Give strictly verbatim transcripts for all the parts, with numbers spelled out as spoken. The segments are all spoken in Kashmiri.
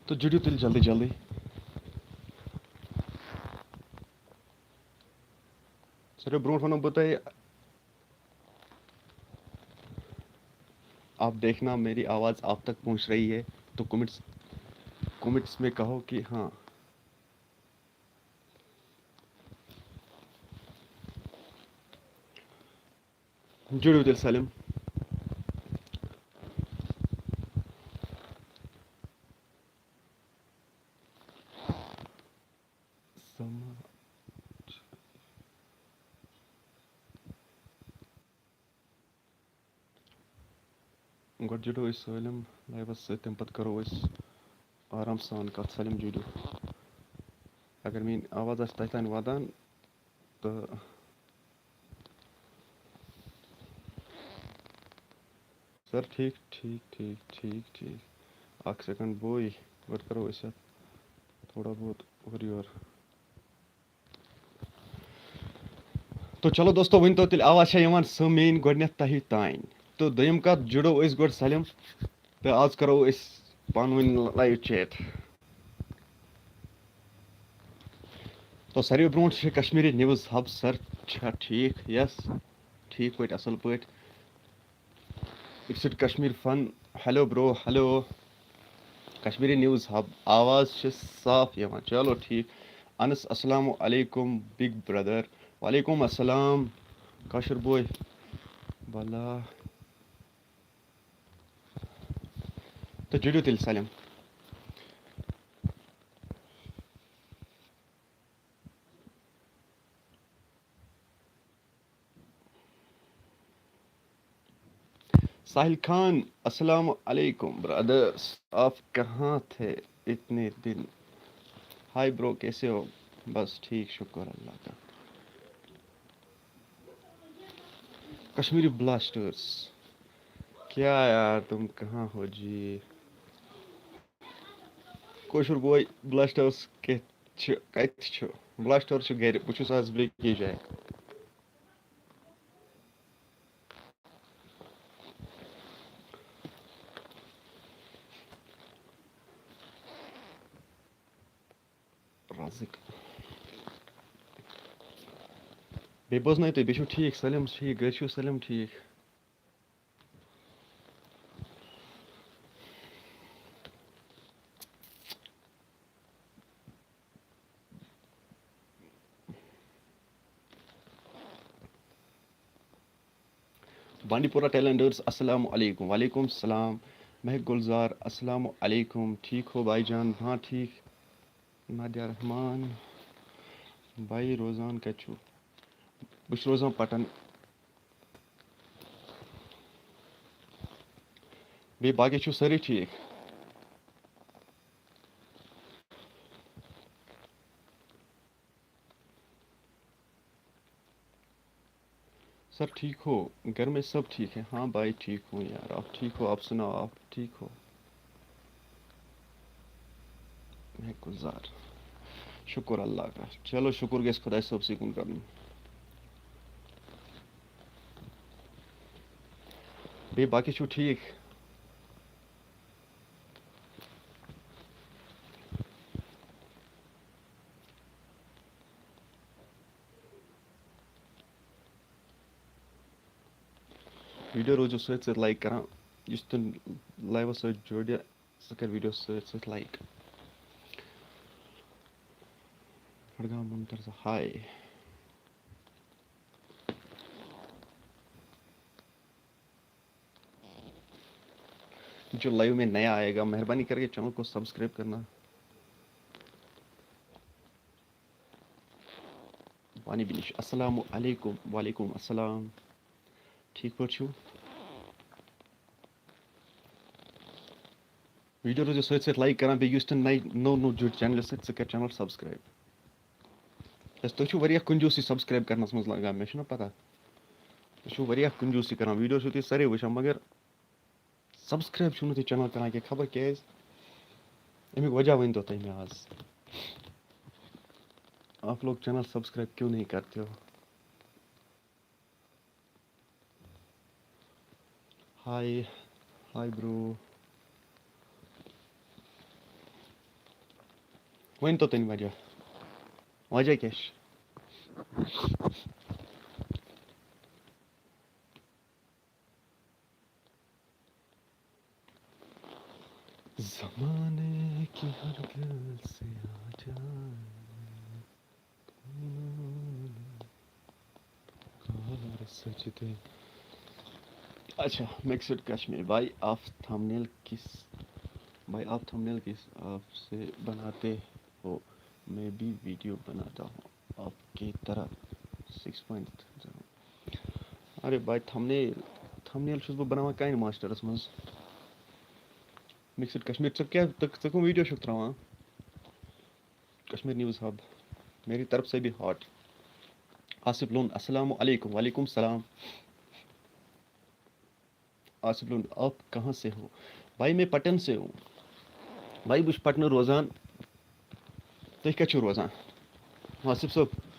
تہٕ جُڑِو تیٚلہِ جلدی جلدی۔ ساروی برونٛٹھ وَنو بہٕ تۄہہِ، آپ دیکھنا میری آواز آپ تک پہنچ رہی ہے، تو کمنٹس، کمنٹس میں کہو کہ ہاں۔ جُڑِو تیٚلہِ سٲلِم۔ سماج۔ گۄڈٕ جُڑو أسۍ سٲلِم لایوَس سۭتۍ، تَمہِ پَتہٕ کَرو أسۍ آرام سان کَتھ۔ سٲلِم جُڑِو۔ اگر میٛٲنۍ آواز آسہِ تۄہہِ تام واتان، تہٕ سر، ٹھیٖک، ٹھیٖک، ٹھیٖک، ٹھیٖک، ٹھیٖک۔ اَکھ سیکنڈ بوے، گۄڈٕ کَرو أسۍ اَتھ تھوڑا بہت اورٕ یور۔ تو چلو دوستو، ؤنۍ تو تیٚلہِ آواز چھا یِوان سۄ میٛٲنۍ گۄڈٕنٮ۪تھ تۄہہِ تام؟ تہٕ دوٚیِم کَتھ، جُڑو أسۍ گۄڈٕ سٲلِم، تہٕ آز کَرو أسۍ پانہٕ ؤنۍ live chat۔ تو ساروی برونٛٹھ چھِ کشمیٖری نِوٕز ہب سر، چھا ٹھیٖک؟ Yes، ٹھیٖک پٲٹھۍ، اَصٕل پٲٹھۍ۔ It's it Kashmir fun. Hello bro, hello. Kashmiri news hub, آواز چھِ صاف یِوان۔ چلو ٹھیٖک۔ انس، السلام علیکم big brother. وعلیکم السلام کٲشُر بوے۔ بلا۔ تہٕ جُڑِو تیٚلہِ سٲلِم۔ ساحل خان، السلام علیکم brothers، آپ کہاں تھے اتنے دن؟ ہائے برو، کیسے ہو؟ بس ٹھیک، شکر اللہ کا۔ کشمیری بلاسٹرز، کیا یار، تم کہاں ہو جی؟ کٲشُر بوے، بلاسٹرز کتہِ چھِ؟ کتہِ چھُ؟ بلاسٹر چھُ گرِ، بہٕ چھُس آز بیٚکِس جایہِ۔ رازق۔ بیٚیہِ بوزنٲیِو تُہۍ، بیٚیہِ چھُو ٹھیٖک، سٲلِم ٹھیٖک، گرِ چھُو سٲلِم ٹھیٖک؟ بانڈی پورہ ٹیلنٹرز، السلام علیکم۔ وعلیکم السلام۔ مہک گلزار، السلام علیکم۔ ٹھیک ہو بھائی جان؟ ہاں ٹھیک۔ نادیہ رحمان، بھائی روزان کتہِ چھُو؟ بہٕ چھُس روزان پٹن۔ بیٚیہِ باقٕے چھِو سٲری ٹھیٖک؟ سر ٹھیک ہو؟ گھر میں سب ٹھیک ہے؟ ہاں بھائی ٹھیک ہوں یار، آپ ٹھیک ہو؟ آپ سناؤ، آپ ٹھیک ہو؟ ہے گلزار، شکر اللہ کا۔ چلو شکر گژھِ خۄداے صٲبسٕے کُن کرُن۔ بیٚیہِ باقٕے چھِو ٹھیٖک؟ ویڈیو روٗزِو سۭتۍ سۭتۍ لایک کران، یُس تہِ لایوَس سۭتۍ جوڑِ، سُہ کَرِ ویڈیو سۭتۍ سۭتۍ لایک۔ بڈگام منتظر ہاے۔ جو لائیو میں نیا آئے گا، مہربانی کر کے چینل کو سبسکرائب کرنا۔ وانی بنش، السلام علیکم۔ وعلیکم السلام۔ ٹھیک پٲٹھۍ چھِو؟ ویڈیو روٗزِو سۭتۍ سۭتۍ لایک کران، بیٚیہِ یُس تہِ نَے نوٚو نوٚو جُڑِ چینلہِ سۭتۍ، سُہ کَرِ چینل سبسکرایب۔ کیٛازِ تُہۍ چھِو واریاہ کنجوٗسی سبسکرایب کرنَس منٛز لگان، مےٚ چھُنہ پتہ۔ تُہۍ چھِو واریاہ کنجوٗسی کران، ویڈیو چھِو تُہۍ سٲری وٕچھان، مگر سبسکرایب چھِو نہٕ تُہۍ چینل کران کینٛہہ، خبر کیٛازِ؟ اَمیُک وجہ ؤنۍ تو تُہۍ مےٚ آز۔ آپ لوگ چینل سبسکرائب کیوں نہیں کرتے ہو؟ ہاے، ہاے برو۔ ؤنۍ تو تُہۍ وجہ۔ وجہ کیٛاہ چھُ؟ زمانے کی ہر دل سے آ جائے۔ اور سجدے۔ اچھا، مکسڈ کشمیر، بھائی آپ تھمبنیل کس، بھائی آپ تھمبنیل کس آپ سے بناتے ہو؟ میں بھی ویڈیو بناتا ہوں آپ کی طرح۔ Six point. ارے بھائی، تھمبنیل، تھمبنیل چھُس بہٕ بناوان کاین ماسٹرس منٛز۔ مکسڈ کشمیر، ژٕ کیٛاہ، ژٕ، ژٕ کٕم ویڈیو چھُکھ تراوان؟ کشمیر نیوز ہب، میری طرف سے بھی ہارٹ۔ آصف لون، السلام علیکم۔ وعلیکم السلام۔ آصف لون، آپ کہاں سے ہو؟ بھائی، میں پٹن سے ہوں۔ بھائی، بہٕ چھُس پٹنہٕ روزان۔ تُہۍ کَتہِ چھِو روزان؟ آصف صٲب،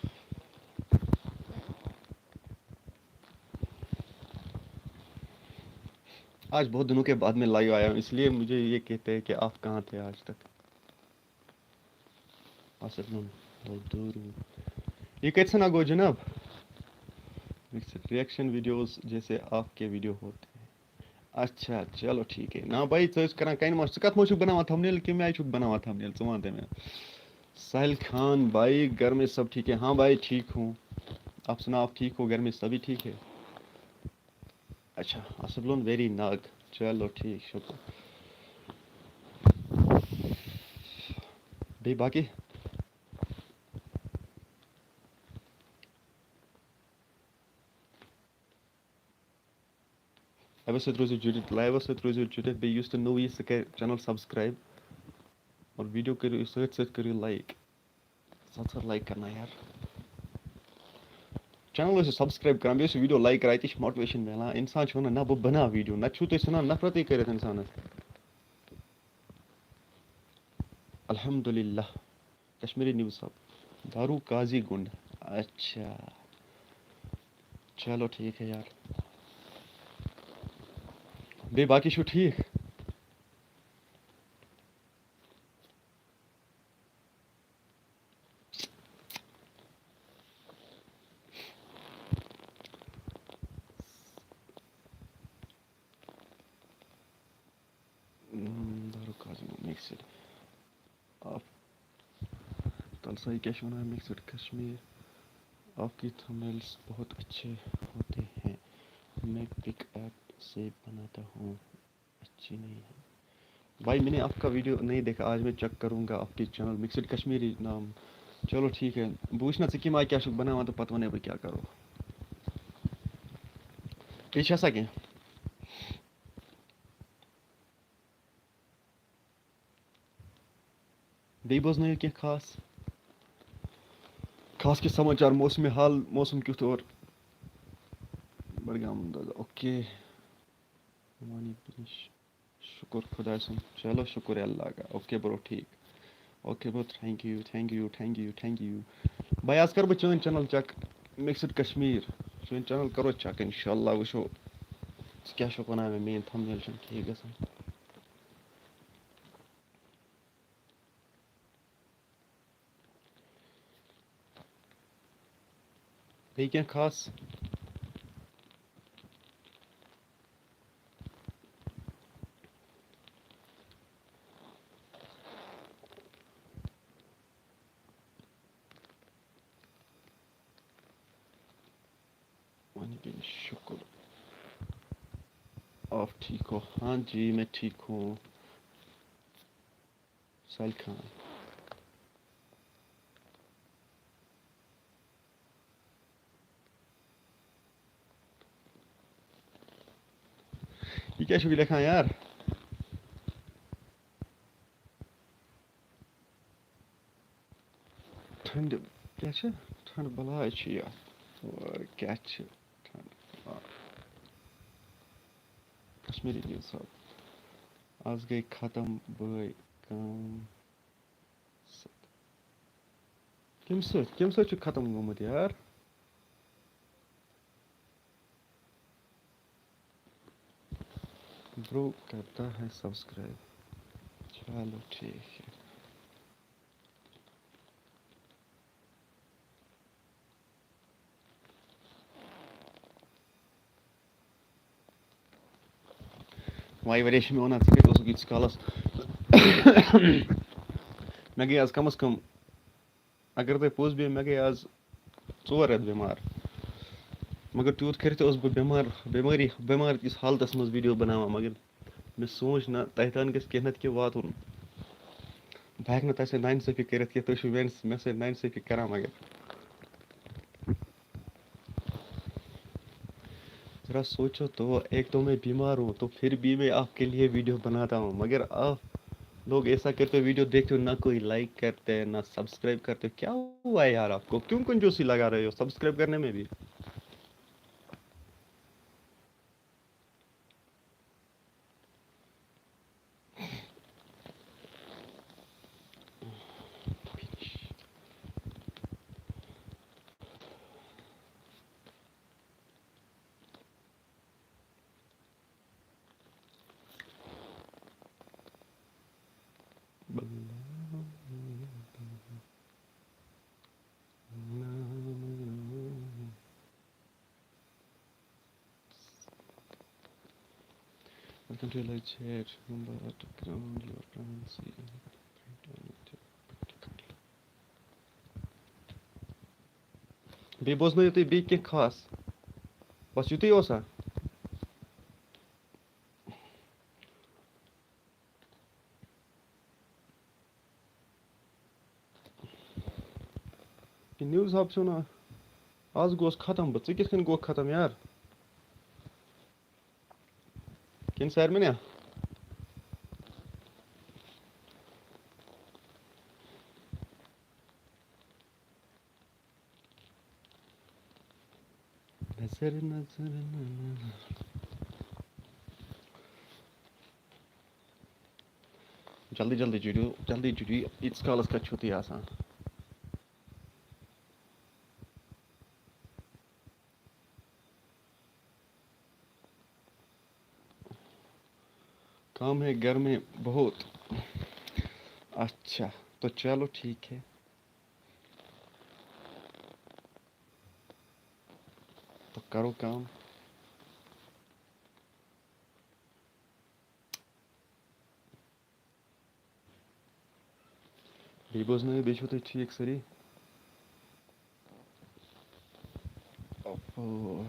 آج بہت دنوں کے بعد میں لائیو آیا ہوں، اس لیے مجھے یہ کہتے ہیں کہ آپ کہاں تھے آج تک؟ آصف لون، بہت دور ہوں۔ یہ کَتہِ سَنا گوٚو جناب؟ ریئیکشن ویڈیوز جیسے آپ کے ویڈیو ہوتے ہیں۔ اچھا، چلو ٹھیک ہے۔ نا بھائی، ژٕ ٲسۍ کران کَنہِ منٛز، ژٕ کَتھ منٛز چھُکھ بَناوان تھمبنیل؟ کَمہِ آیہِ چھُکھ بَناوان تھمبنیل؟ ژٕ وَن تہٕ مےٚ۔ ساحل خان بھائی، گھر میں سب ٹھیک ہے؟ ہاں بھائی، ٹھیک ہوں۔ آپ سناؤ، آپ ٹھیک ہو؟ گھر میں سبھی ٹھیک ہے؟ اچھا، آصف لون ویری ناگ۔ چلو ٹھیک، شُکُر۔ بیٚیہِ باقٕے؟ لایوَس سۭتۍ روٗزِو جُڑِتھ، لایوَس سۭتۍ روٗزِو جُڑِتھ۔ بیٚیہِ یُس تہِ نوٚو یی، سُہ کَرِ چینل سبسکرایب اور ویڈیو کٔرِو سۭتۍ سۭتۍ کٔرِو لایک۔ سَتھ سَتھ لایک کرنا یار۔ چینل ٲسِو سبسکرایب کران، بیٚیہِ ٲسِو ویڈیو لایک کران، اَتی چھِ موٹیویشن میلان۔ اِنسان چھُ وَنان، نہ، بہٕ بَناو ویڈیو، نَتہٕ چھُو تُہۍ ژھٕنان نفرتٕے کٔرِتھ اِنسانَس۔ الحمدللہ۔ Kashmiri news hub. دارو قاضی گنڈ۔ اچھا۔ چلو ٹھیک ہے یار۔ بیٚیہِ باقٕے چھُو ٹھیک؟ دارو قاضی مکسڈ۔ آپ تلسائی کیا چھِ وَنان؟ مکسڈ کشمیر۔ آپ کی تھمبنیلز بہت اچھے ہوتے ہیں، میں پک ایپ سے بناتا ہوں، اچھی نہیں ہے۔ بھائی، میں نے آپ کا ویڈیو نہیں دیکھا، آج میں چیک کروں گا آپ کے چینل مکسڈ کشمیری نام۔ چلو ٹھیک ہے، بہٕ وٕچھِ نا ژٕ کَمہِ آیہِ کیٛاہ چھُکھ بَناوان تہٕ پَتہٕ وَنے بہٕ کیٛاہ کَرو۔ بیٚیہِ چھا سا کینٛہہ؟ بیٚیہِ بوزنٲیِو کینٛہہ خاص، خاص کینٛہہ سماچار، موسمِ حال، موسم کیُتھ اور بڈگام انداز۔ اوکے، وانی پنش، شکر خداے سُنٛد۔ چلو، شکر اللہ کا۔ اوکے برو، ٹھیک۔ اوکے برو، thank you, thank you, thank you, thank you۔ بھائی، آز کَرٕ بہٕ چٲنۍ چینل چیک، مکسڈ کشمیر۔ چٲنۍ چینل کَرو چیک، انشاءاللہ وٕچھو ژٕ کیٛاہ چھُکھ وَنان مےٚ، میٛٲنۍ تھمبنیل چھَنہٕ ٹھیٖک گژھان۔ بیٚیہِ کینٛہہ خاص؟ وعلیکم شکر۔ آپ ٹھیک ہو؟ ہاں جی، میں ٹھیک ہوں۔ ساحل خان۔ یہِ کیٛاہ چھُکھ لیکھان یار؟ ٹھنڈ کیٛاہ چھِ؟ ٹھنڈ بلاے چھِ یہِ۔ اور کیٛاہ چھِ؟ ٹھنڈ بلاے۔ Kashmiri news hub. آز گٔے ختم بٲے کٲم۔ کَمہِ سۭتۍ؟ کَمہِ سۭتۍ چھُ ختم گوٚمُت یار؟ برو کرتا ہے سبسکرائب۔ چلو ٹھیک ہے۔ واے واریاہ چھِ مےٚ وَنان، "ژٕ کَتہِ اوسُکھ ییٖتِس کالَس؟" مےٚ گٔے آز کَم از کَم، اگر تۄہہِ پوٚز بیٚیہِ، مےٚ گٔے آز ژور رٮ۪تھ بٮ۪مار۔ مگر تیوٗت کٔرِتھ تہِ اوسُس بہٕ بٮ۪مار، بٮ۪مٲری، بٮ۪مار کِس حالتَس منٛز ویٖڈیو بَناوان۔ مگر مےٚ سوٗنٛچ، نہ، تۄہہِ تام گژھِ کینٛہہ نَتہٕ کینٛہہ واتُن۔ بہٕ ہٮ۪کہٕ نہٕ تۄہہِ سۭتۍ نااِنصٲفی کٔرِتھ کینٛہہ، تُہۍ چھِو میٛانہِ، مےٚ سۭتۍ نااِنصٲفی کَران۔ مگر ذرا سوچو تو، ایک تو میں بیمار ہوں، تو پھر بھی میں آپ کے لیے ویڈیو بناتا ہوں، مگر آپ لوگ ایسا کرتے ہو، ویڈیو دیکھتے ہو، نہ کوئی لائک کرتے ہیں، نہ سبسکرائب کرتے ہو۔ کیا ہوا ہے یار آپ کو؟ کیوں کنجوسی لگا رہے ہو سبسکرائب کرنے میں بھی؟ Welcome to your live chat. Remember to ground your currency. بیٚیہِ بوزنٲیِو تُہۍ بیٚیہِ کینٛہہ خاص؟ بس یُتُے اوسا؟ یہِ نِوٕز ہب چھُنہ، آز گوس ختم بہٕ۔ ژٕ کِتھ کٔنۍ گوکھ ختم یار؟ کِنہٕ سارمٕنیا؟ نظر نظر نظر۔ جلدی جلدی جُڑِو، جلدی جُڑِو، ییٖتِس کالَس کَتہِ چھُو تُہۍ آسان؟ کام ہے گھر میں بہت۔ اچھا، تو چلو ٹھیک ہے۔ تو کرو کام۔ بیٚیہِ بوزنٲیِو، بیٚیہِ چھِو تُہۍ ٹھیٖک سٲری؟ اوہو۔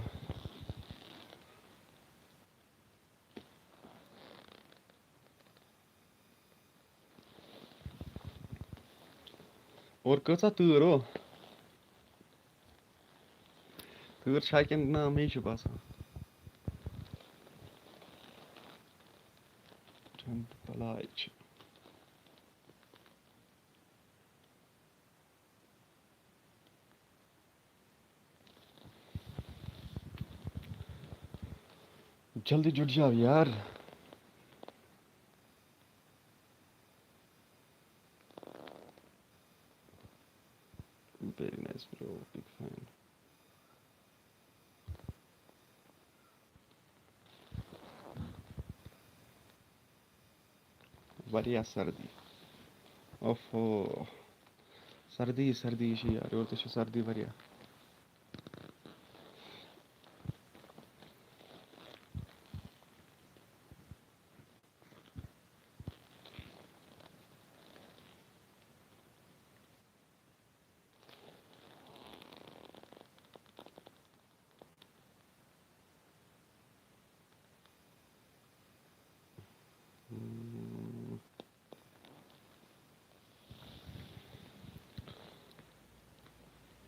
اور کۭژاہ تۭر او؟ تۭر چھا کِنہٕ نہ، مے چھُ باسان۔ ٹھنڈ بلاے چھِ۔ جلدی جُڑ جاو یار۔ Very nice, bro. Big fan. واریاہ سردی۔ اوہو۔ سردی، سردی چھِ یار، یورٕ تہِ چھِ سردی واریاہ۔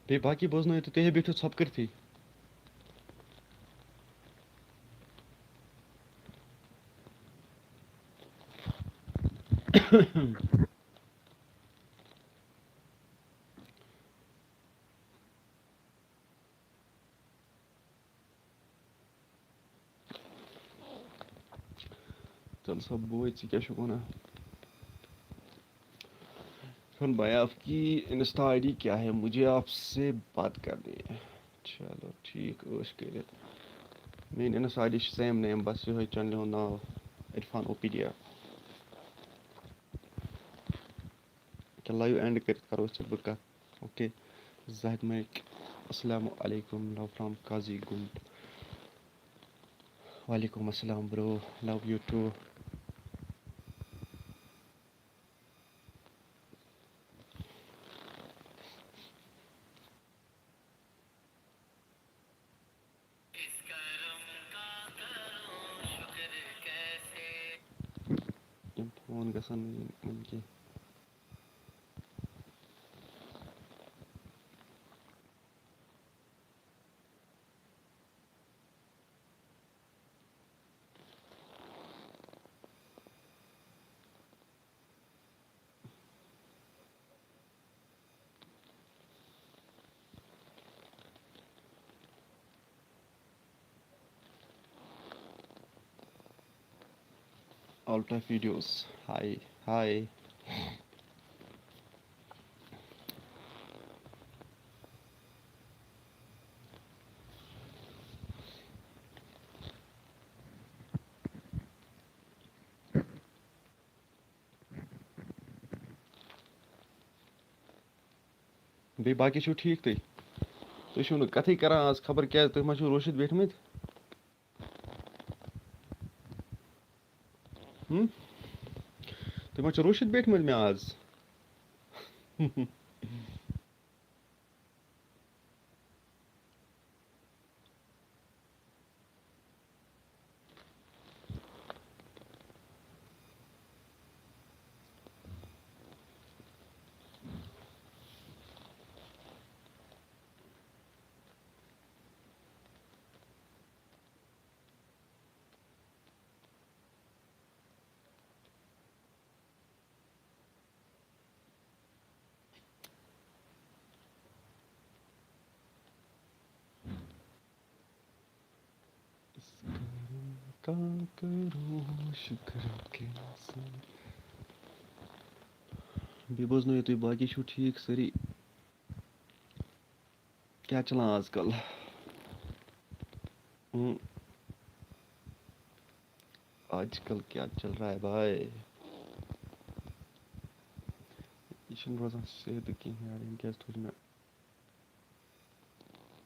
بیٚیہِ باقٕے بوزنٲیِو تُہۍ، تُہۍ ہے بیٖٹھِو ژھۄپہٕ کٔرتھٕے۔ چل سا بوے، ژٕ کیٛاہ چھُکھ وَنان؟ خان بھائی، آپ کی انسٹا آئی ڈی کیا ہے؟ مجھے آپ سے بات کرنی ہے۔ چلو ٹھیٖک، عٲش کٔرِتھ۔ میٛٲنۍ انسٹا آئی ڈی چھِ سیم نیم، بس یِہوٚے چینلہِ ہُنٛد ناو، عرفان اوپیڈیا۔ کیٛاہ لایِو اینڈ کٔرِتھ کرو أسۍ ژےٚ بہٕ کتھ؟ اوکے، زاہد ملک، السلام علیکم، love from قاضی گُنڈ۔ وعلیکم السلام bro, love you too. یِم فون گژھن نہٕ یِنۍ وٕنہِ کینٛہہ. All type videos. Hi, hi. بیٚیہِ باقٕے چھِو ٹھیٖک تُہۍ؟ تُہۍ چھِو نہٕ کَتھٕے کَران آز، خبر کیٛازِ؟ تُہۍ ما چھِو رُوشِتھ بیٖٹھمٕتۍ؟ ہُم؟ تُہۍ ما چھِو رُوشِتھ بیٖٹھمٕتۍ مےٚ آز؟ أسۍ کَرو، کانٛہہ کَرو شُکر کٔمۍ سُنٛد۔ بیٚیہِ بوزنٲیِو تُہۍ، باقٕے چھِو ٹھیٖک سٲری؟ کیٛاہ چلان آز کل؟ ہم۔ آج کل کیا چل رہا ہے بھائی؟ یہِ چھُنہٕ روزان صحت کِہیٖنۍ یار، ییٚمہِ کیٛازِ تھوٚو مےٚ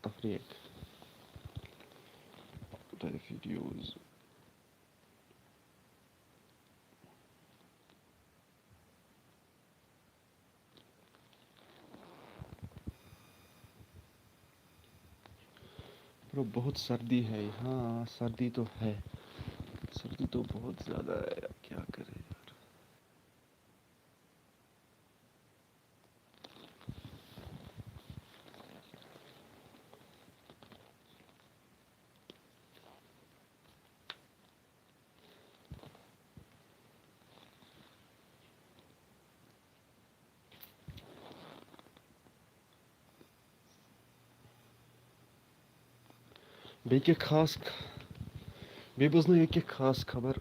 تفریٖق۔ تۄہہِ videos۔ Bro، بہت سردی ہے، ہاں سردی تو ہے، سردی تو بہت زیادہ ہے، اب کیا کرے یار۔ بیٚیہِ کینٛہہ خاص، بیٚیہِ بوزنٲیِو کینٛہہ خاص خبر۔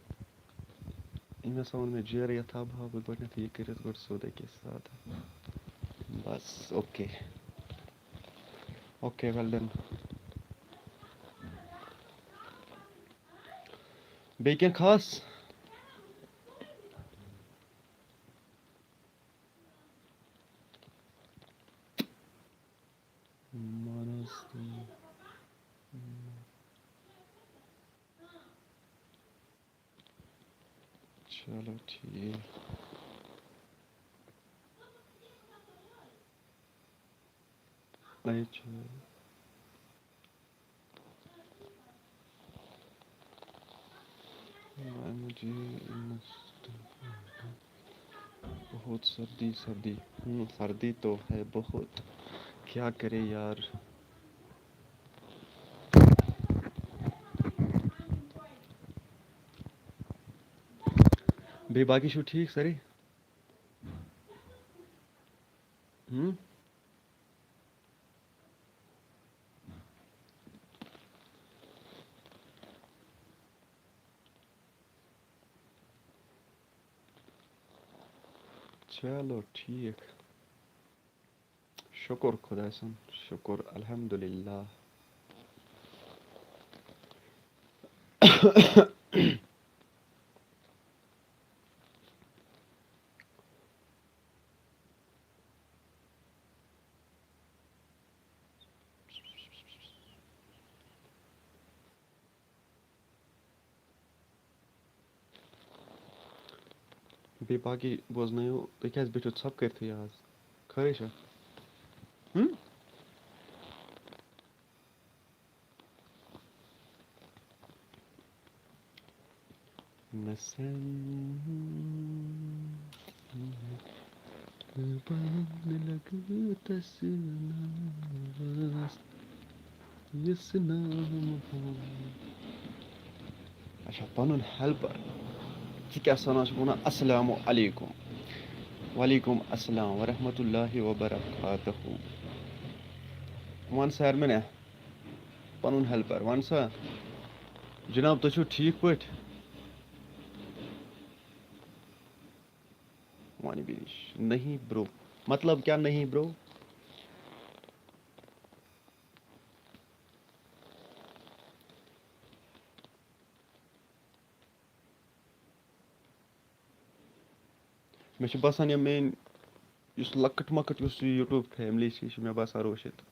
یِم ہسا ووٚن مےٚ جیرٕ یَتھ آبہٕ ہاو بہٕ گۄڈٕنٮ۪تھٕے یہِ کٔرِتھ گۄڈٕ سیوٚد اَکے ساتہٕ۔ بس، okay۔ Okay، well done۔ بیٚیہِ کینٛہہ خاص؟ مانس۔ چلو ٹھیٖک۔ اچھا۔ مجھے بہت سردی، سردی، ہم، سردی تو ہے بہت، کیا کرے یار۔ بیٚیہِ باقٕے چھِو ٹھیٖک سٲری؟ ہم؟ چلو ٹھیٖک۔ شُکُر خۄداے سُنٛد، شُکُر الحمدللہ۔ بیٚیہِ باقٕے بوزنٲیِو، تُہۍ کیٛازِ بیٖٹھِو ژھۄپہٕ کٔرِتھٕے آز؟ خٲرٕے چھا؟ ہُم؟ نسل قربان لگتا سناس، یس نام ہو۔ اچھا، پنُن ہیلپر۔ ژٕ کیٛاہ سنان چھُکھ وَنان؟ السلام علیکم۔ وعلیکم السلام ورحمۃ اللہ وبرکاتہ۔ وَن سا یار مےٚ نا، پنُن ہیلپر، وَن سا۔ جناب، تُہۍ چھِو ٹھیٖک پٲٹھۍ؟ وَنہِ بیٚیہِ، نہیں برو۔ مطلب کیٛاہ نہیں برو؟ مےٚ چھُ باسان، یہِ میٲنۍ یُس لۄکٕٹ مۄکٕٹ یُس یہِ YouTube family چھِ، یہِ چھِ مےٚ باسان روشِتھ۔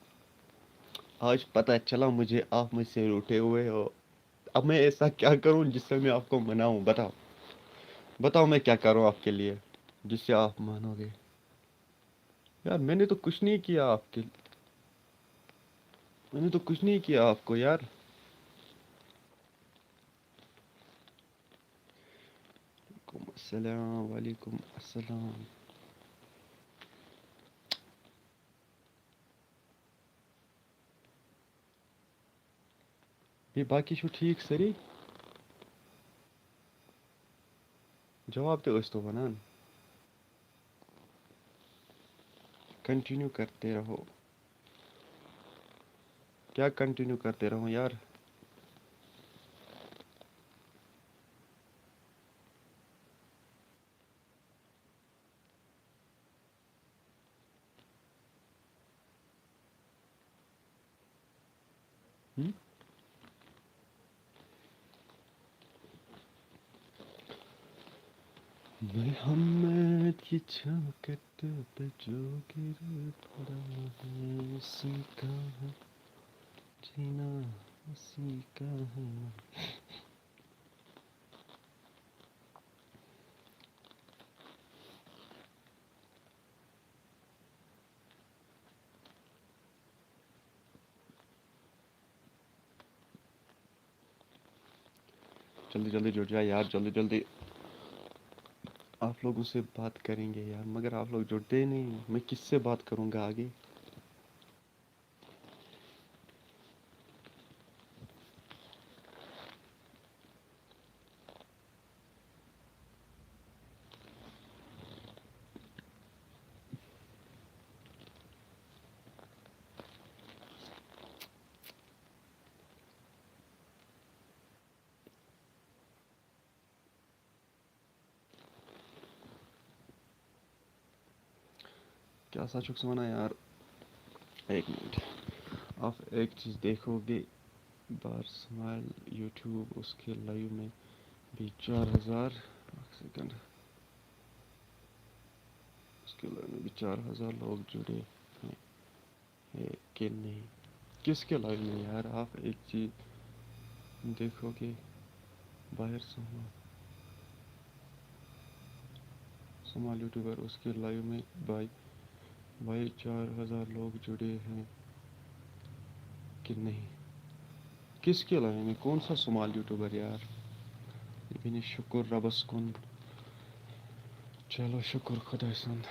آج پتہ چلا مجھے آپ مجھ سے روٹے ہوئے ہو۔ اب میں ایسا کیا کروں جس سے میں آپ کو مناؤں؟ بتاؤ، بتاؤ میں کیا کروں آپ کے لیے جس سے آپ مانو گے؟ یار، میں نے تو کچھ نہیں کیا آپ کے، میں نے تو کچھ نہیں کیا آپ کو یار۔ وعلیکم السلام، وعلیکم السلام۔ بیٚیہِ باقٕے چھِو ٹھیٖک سٲری؟ جواب تہِ ٲسۍ تو وَنان۔ کنٹینیو کرتے رہو۔ کیا کنٹینیو کرتے رہو یار؟ ہم؟ محمد کی چاکٹ پہ جو گر پڑا ہے، اسی کا ہے جینا، اسی کا ہے۔ جلدی جلدی جڑ جائے یار، جلدی جلدی۔ آپ لوگوں سے بات کریں گے یار، مگر آپ لوگ جڑتے ہی نہیں، میں کس سے بات کروں گا آگے؟ کیا سا چھُکھ ژٕ وَنان یار؟ ایک منٹ، آپ ایک چیز دیکھو گے، بار سمال یوٹیوب اس کے لائیو میں بھی چار ہزار، ایک سیکنڈ، اس کے لائیو میں بھی چار ہزار لوگ جڑے ہیں۔ ہے کہ نہیں؟ کس کے لائیو میں یار؟ آپ ایک چیز دیکھو کہ باہر سما سمال یوٹیوبر اس کے لائیو میں بھائی بھائی چار ہزار لوگ جڑے ہیں کہ نہیں؟ کس کے لائیو میں؟ کون سا سمال یوٹیوبر یار؟ یہِ بیٚیہِ شُکُر رۄبَس کُن۔ چلو شُکُر خۄداے سُنٛد۔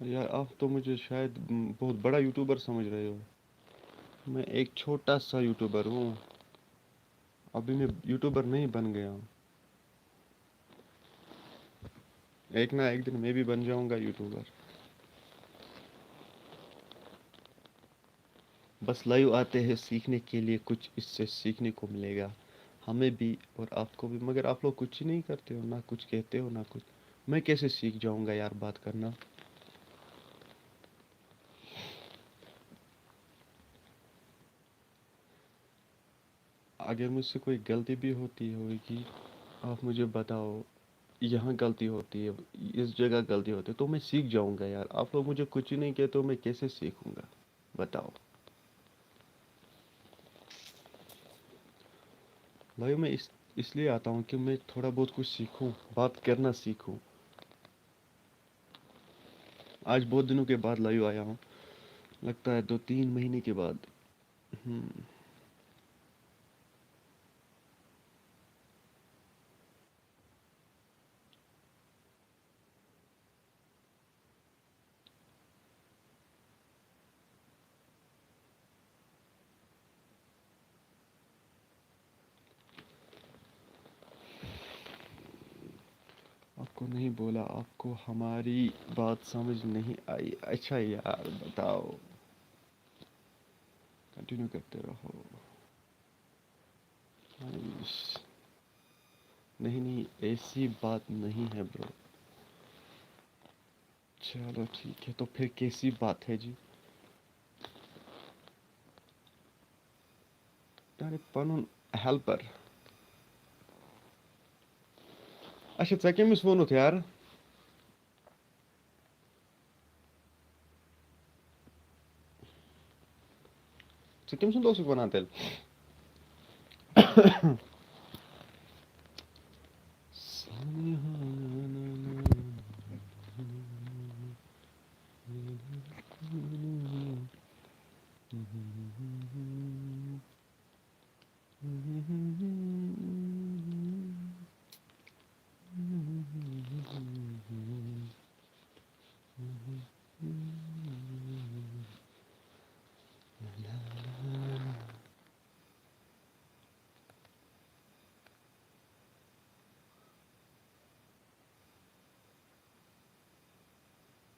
यार, आप तो मुझे शायद, म, बहुत बड़ा यूट्यूबर समझ रहे हो। मैं एक छोटा सा यूट्यूबर हूँ। अभी मैं यूट्यूबर नहीं बन गया हूँ। एक ना एक दिन मैं भी बन जाऊँगा यूट्यूबर। बस लाइव आते हैं सीखने के लिए, कुछ इससे सीखने को मिलेगा हमें भी और आपको भी, मगर आप लोग कुछ ही नहीं करते हो, ना कुछ कहते हो, ना कुछ। मैं कैसे सीख जाऊँगा यार बात करना? अगर मुझसे कोई गलती भी होती होगी, आप मुझे बताओ, यहाँ गलती होती है, इस जगह गलती होती है, तो मैं सीख जाऊँगा यार। आप लोग मुझे कुछ ही नहीं कहते हो, मैं कैसे सीखूँगा? बताओ। लाइव में इस इसलिए आता हूँ कि मैं थोड़ा बहुत कुछ सीखूँ, बात करना सीखूँ। आज बहुत दिनों के बाद लाइव आया हूँ, लगता है दो तीन महीने के बाद। हम्म। आपको नहीं बोला, आपको हमारी बात समझ नहीं आई। अच्छा यार, बताओ, कंटिन्यू करते रहो। नहीं, नहीं, ऐसी बात नहीं है ब्रो। चलो ठीक है, तो फिर कैसी बात है जी? अरे पनुन हेल्पर। अच्छा, ژےٚ کٔمِس ووٚنُتھ یار؟ ژٕ کٔمۍ سُنٛد اوسُکھ وَنان تیٚلہِ؟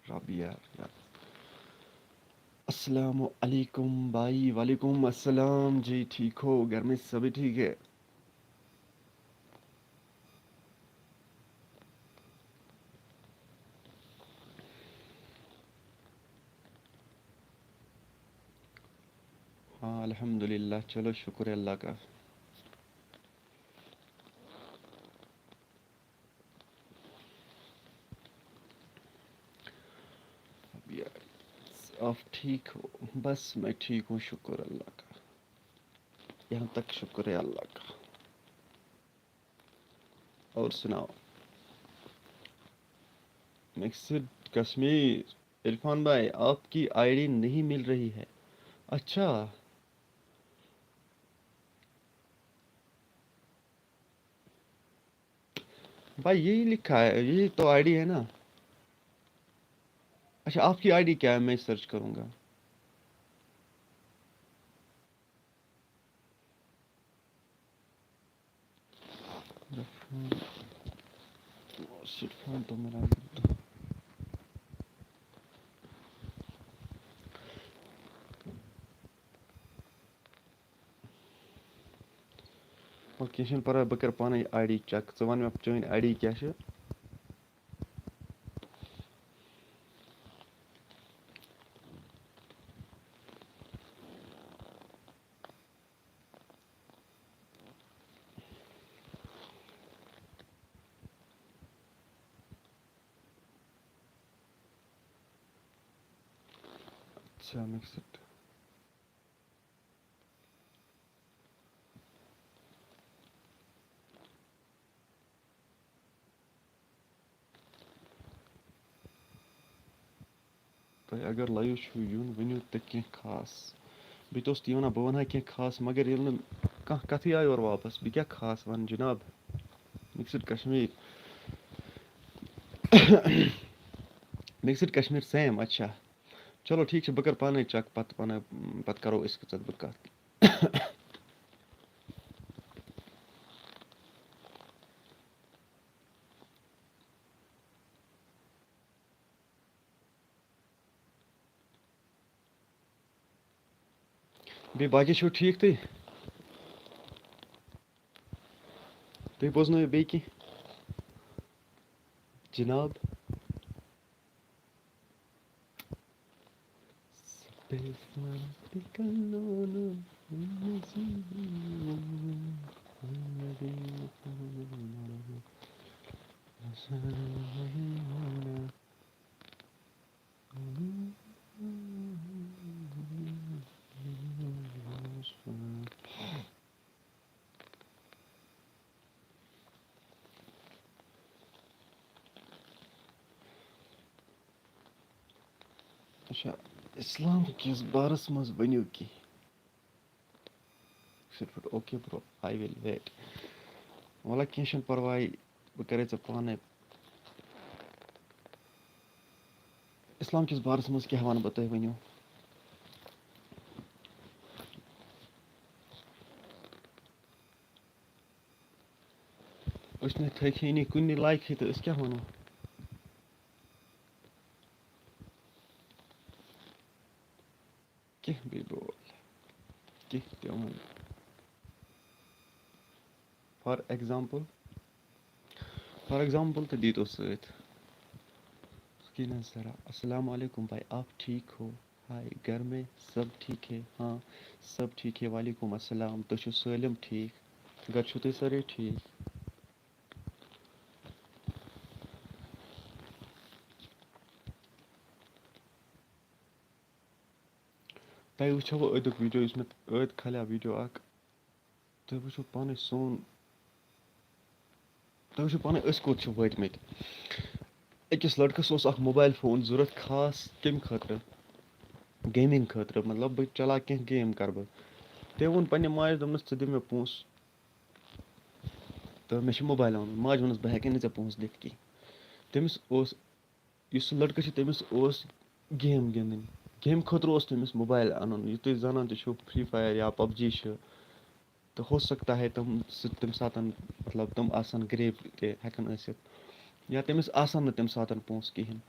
رابعہ یار۔ السلام علیکم بھائی۔ وعلیکم السلام جی، ٹھیک ہو؟ گھر میں سبھی ٹھیک ہے؟ ہاں الحمدللہ، چلو شکر اللہ کا۔ اب یار، آپ ٹھیک ہو؟ بس میں ٹھیک ہوں، شکر اللہ کا، یہاں تک شکر ہے اللہ کا۔ اور سناؤ؟ مکسڈ کشمیر، عرفان بھائی، آپ کی آئی ڈی نہیں مل رہی ہے۔ اچھا بھائی، یہی لکھا ہے، یہی تو آئی ڈی ہے نا۔ اچھا، آپ کی آئی ڈی کیا ہے؟ میں سرچ کروں گا۔ عرفان، عرفان تو میرا۔ وَلہٕ کینٛہہ چھُنہٕ پَرواے، بہٕ کَرٕ پانَے آی ڈی چیک۔ ژٕ وَن مےٚ چٲنۍ آی ڈی کیٛاہ چھِ؟ اچھا، مِکسٕڈ۔ تۄہہِ اگر لایِو چھُو یُن، ؤنِو تہٕ کینٛہہ خاص۔ بہٕ تہِ اوسُس تی وَنان، بہٕ وَنہٕ ہا کینٛہہ خاص، مگر ییٚلہِ نہٕ کانٛہہ کَتھٕے آو یورٕ واپَس، بہٕ کیٛاہ خاص وَنہٕ جِناب؟ Mixed Kashmir, mixed Kashmir same, اچھا۔ چلو ٹھیٖک چھُ، بہٕ کَرٕ پانَے چیک، پَتہٕ وَنہٕ، پَتہٕ کَرو أسۍ ژٕ تہٕ بہٕ کَتھ۔ بیٚیہِ باقٕے چھِو ٹھیٖک تُہۍ؟ تُہۍ بوزنٲیِو بیٚیہِ کینٛہہ؟ جِناب۔ اچھا، اسلام کِس بارس منٛز ؤنِو کینٛہہ۔ صرف اوکے برو، I will wait۔ وَلہٕ کینٛہہ چھُنہٕ پرواے، بہٕ کرے ژےٚ پانے۔ اسلام کِس بارس منٛز کیٛاہ وَنہٕ بہٕ تۄہہِ، ؤنِو؟ أسۍ نہٕ تھٔکۍ ہے نہٕ کُنہِ لایقٕے، تہٕ أسۍ کیٛاہ وَنو؟ کینٛہہ بیٚیہِ بول، کینٛہہ تہِ وَن۔ For example، for example تہِ دیٖتو سۭتۍ۔ سکیٖنہ زہرا، السلام علیکم بھائی، آپ ٹھیک ہو؟ ہائے، گھر میں سب ٹھیک ہے؟ ہاں، سب ٹھیک ہے۔ وعلیکم السلام، تُہۍ چھِو سٲلِم ٹھیک؟ گَرِ چھِو تُہۍ سٲری ٹھیک؟ تۄہہِ وٕچھو وۄنۍ أدیُک video، یُس مےٚ ٲدۍ کھالیو video اکھ۔ تُہۍ وٕچھِو پانَے سون، تُہۍ وٕچھِو پانَے أسۍ کوٚت چھِ وٲتۍمٕتۍ۔ أکِس لٔڑکَس اوس اکھ mobile phone ضوٚرَتھ، خاص کَمہِ خٲطرٕ؟ Gaming خٲطرٕ، مطلب، بہٕ چلاو کینٛہہ game کَرٕ بہٕ۔ تٔمۍ ووٚن پنٛنہِ ماجہِ، دوٚپنَس، "ژٕ دِ مےٚ پونٛسہٕ تہٕ مےٚ چھُ mobile اَنُن۔" ماجہِ ووٚننَس، "بہٕ ہٮ۪کَے نہٕ ژےٚ پونٛسہٕ دِتھ کینٛہہ۔" تٔمِس اوس یُس سُہ لٔڑکہٕ چھُ، تٔمِس اوس game گِنٛدٕنۍ۔ Game خٲطرٕ اوس تٔمِس mobile اَنُن۔ یہِ تُہۍ زانان تہِ چھِو، Free Fire یا PUBG چھِ، تہٕ ہو سکتا ہے تِم سُہ تَمہِ ساتَن، مطلب، تِم آسَن غریٖب تہِ ہٮ۪کَن ٲسِتھ، یا تٔمِس آسَن نہٕ تَمہِ ساتَن پونٛسہٕ کِہیٖنۍ۔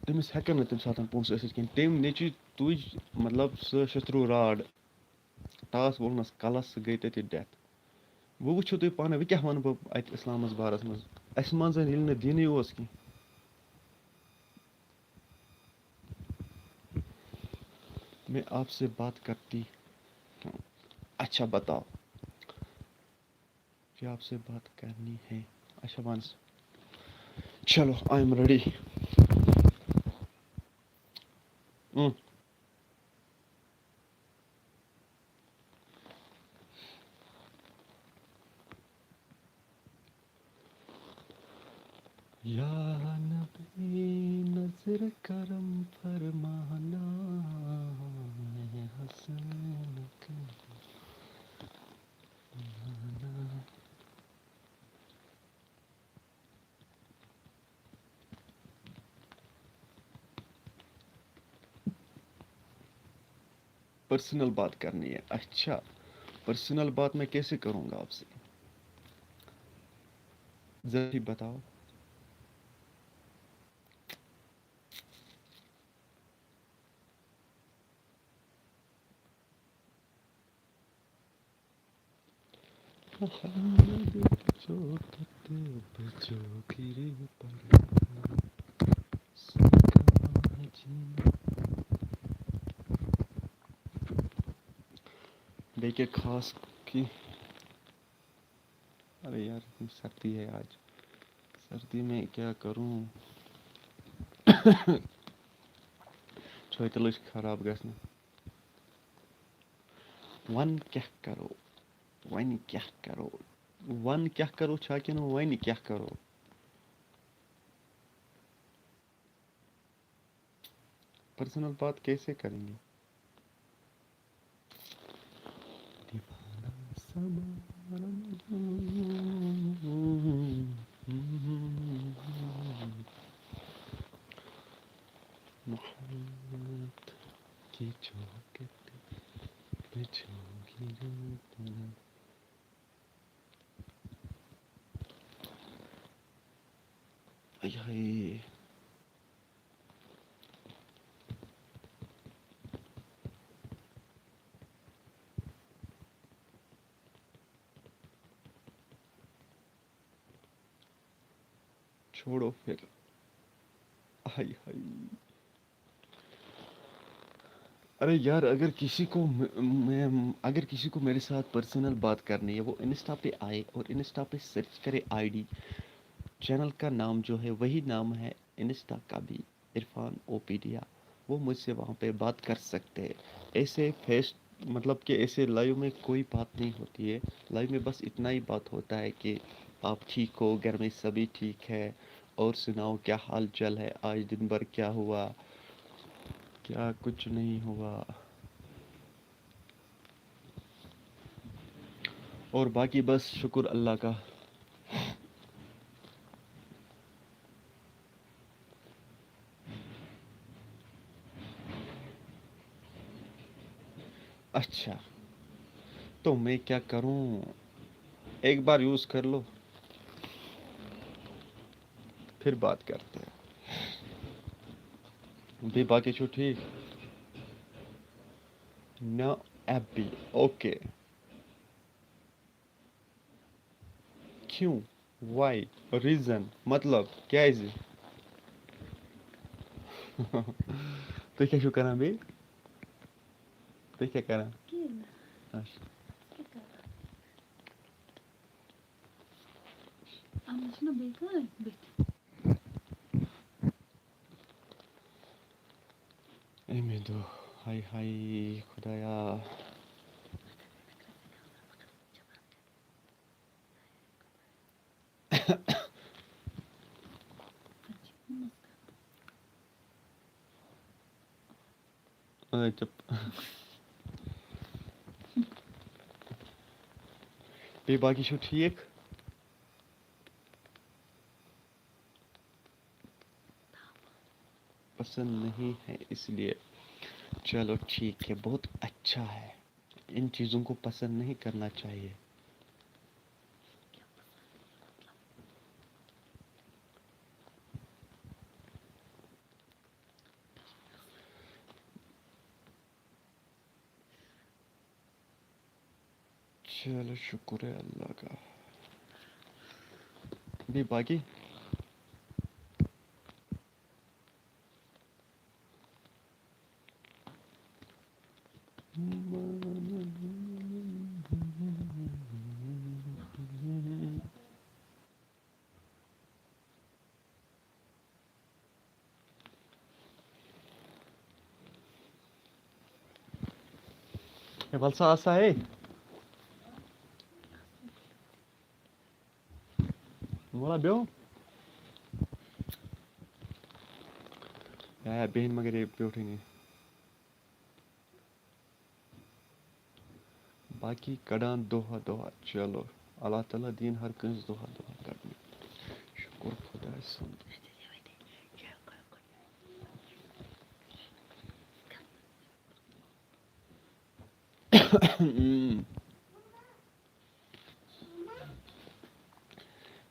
تٔمِس ہٮ۪کَن نہٕ تَمہِ ساتَن پونٛسہٕ ٲسِتھ کِہیٖنۍ۔ تٔمۍ نیٚچوٗ تُج، مطلب، سُہ شتروٗ rod۔ ٹاس وولنَس کَلَس، سُہ گٔے تٔتی death۔ وۄنۍ وٕچھِو تُہۍ پانَے، وۄنۍ کیٛاہ وَنہٕ بہٕ اَتہِ اِسلامَس بارَس منٛز؟ اَسہِ منٛز ییٚلہِ نہٕ دیٖنٕے اوس کینٛہہ۔ میں آپ سے بات کرتی ہوں۔ اچھا، بتاؤ۔ مجھے آپ سے بات کرنی ہے۔ اچھا، وَن سا۔ چلو، I am ready۔ اۭں۔ یا نبی نظر کرم فرمانا، حسن نقل۔ پرسنل بات کرنی ہے۔ اچھا، پرسنل بات میں کیسے کروں گا آپ سے؟ ذرا ہی بتاؤ۔ محمد چوکت پہ چوکری پر سکا جینا۔ بیٚیہِ کیٛاہ خاص کینٛہہ؟ ارے یار، اتنی سردی ہے آج، سردی میں کیا کروں؟ چھٲتۍ لٔج خراب گژھنہٕ۔ وَن کیٛاہ کَرو؟ وَنہِ کیٛاہ کَرو؟ وَن کیٛاہ کَرو چھا کِنہٕ وَنہِ کیٛاہ کَرو؟ پرسنل بات کیسے کریں گے؟ دیوانہ سمارا۔ محبت کی چوکٹ پہ چوکیوں پر۔ آی ہاے۔ چھوڑو پھر۔ آی ہاے۔ ارے یار، اگر کسی کو م-، میں، اگر کسی کو میرے ساتھ پرسنل بات کرنی ہے، وہ انسٹا پہ آئے اور انسٹا پہ سرچ کرے آئی ڈی۔ چینل کا نام جو ہے، وہی نام ہے انسٹا کا بھی، عرفان اوپیڈیا۔ وہ مجھ سے وہاں پہ بات کر سکتے ہیں۔ ایسے فیس، مطلب کہ ایسے لائیو میں کوئی بات نہیں ہوتی ہے۔ لائیو میں بس اتنا ہی بات ہوتا ہے کہ آپ ٹھیک ہو، گھر میں سبھی ٹھیک ہے، اور سناؤ، کیا حال چال ہے؟ آج دن بھر کیا ہوا؟ کیا کچھ نہیں ہوا؟ اور باقی بس شکر اللہ کا۔ اچھا، تو میں کیا کروں؟ ایک بار یوز کر لو، پھر بات کرتے ہیں۔ بیٚیہِ باقی چھُو ٹھیٖک؟ نہ، ایپ بی۔ اوکے۔ کیوں؟ واے؟ ریٖزن؟ مطلب، کیٛازِ؟ تُہۍ کیٛاہ چھِو کران بیٚیہِ؟ تُہۍ کیٛاہ کران؟ کِہیٖنۍ نہٕ۔ اچھا۔ کیٛاہ کران؟ اَتھ منٛز چھِنہ بیٚیہِ کانٛہہ بٕتھِ؟ اَمہِ دۄہ، ہاے ہاے خۄدایا۔ آ، چپ۔ بیٚیہِ باقی چھِو ٹھیٖک؟ پسند نہیں ہے اس لیے۔ چلو ٹھیک ہے، بہت اچھا ہے۔ ان چیزوں کو پسند نہیں کرنا چاہیے۔ چلو شکر ہے اللہ کا۔ بیٚیہِ باقی؟ ہے، وَلہٕ سا، آسا ہے۔ وَلہٕ بیٚہو۔ یا، یا، بیٚہن مگر یہِ بیوٗٹھٕے نہٕ۔ باقی کڑان دۄہہ دۄہہ، چلو، اللہ تعالیٰ دِیِن ہر کٲنٛسہِ دۄہہ دۄہہ کڑنہٕ۔ شُکُر خۄدایَس سُنٛد۔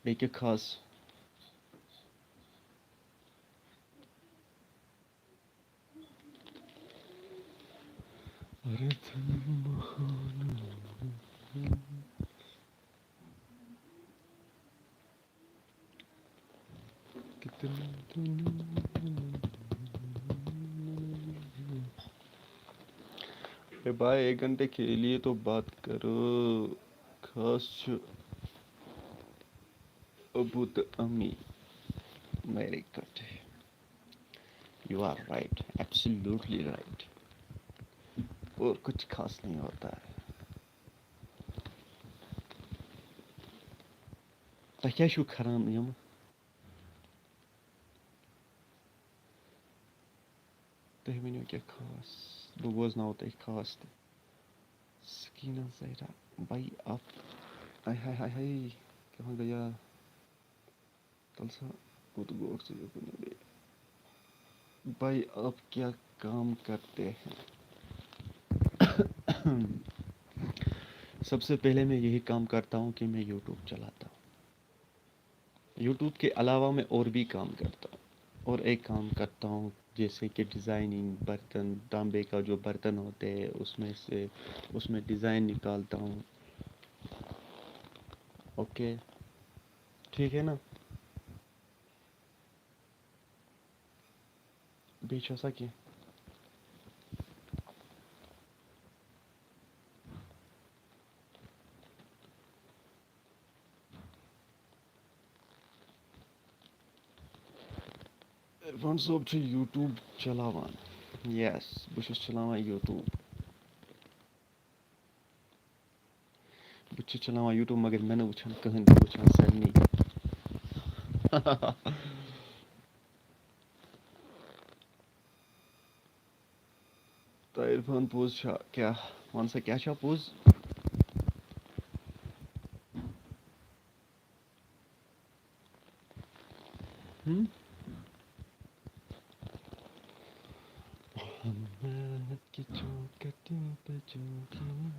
بیٚیہِ کیٛاہ خاص؟ رتن مہان۔ کتنا دن۔ اے بھائی، ایک گھنٹے کے لیے تو بات کرو۔ خاص چھُ ابو تہٕ امی۔ Very good. You are right, absolutely right. اور کچھ خاص نہیں ہوتا ہے۔ تۄہہِ کیٛازِ چھُو کھران یِم؟ تُہۍ ؤنِو کینٛہہ خاص، بہٕ بوزناوو تۄہہِ خاص تہِ۔ سکینہ زہرا، بھائی آپ، ہاے ہاے ہاے ہاے، کہاں گیا؟ تل سا، کوٚت گوکھ ژٕ یوکُن یورٕ؟ بھائی، آپ کیا کام کرتے ہیں؟ سب سے پہلے میں یہی کام کرتا ہوں کہ میں یوٹیوب چلاتا ہوں۔ یوٹیوب کے علاوہ میں اور بھی کام کرتا ہوں، اور ایک کام کرتا ہوں، جیسے کہ ڈیزائننگ، برتن، تانبے کا جو برتن ہوتے ہیں، اس میں سے، اس میں ڈیزائن نکالتا ہوں۔ اوکے، ٹھیک ہے نا؟ بیٚیہِ چھا سا کینٛہہ؟ عرفان صٲب چھُ یوٹیوب چلاوان۔ یس، بہٕ چھُس چلاوان یوٹیوب۔ بہٕ چھُس چلاوان یوٹیوب، مگر مےٚ نہٕ وٕچھان کٕہٕنۍ تہِ، وٕچھان سارنٕے۔ تہٕ عرفان، پوٚز چھا؟ کیٛاہ؟ وَن سا، کیٛاہ چھا پوٚز؟ ہم؟ محمد کی چوکٹی پہ جو کھڑا ہوں۔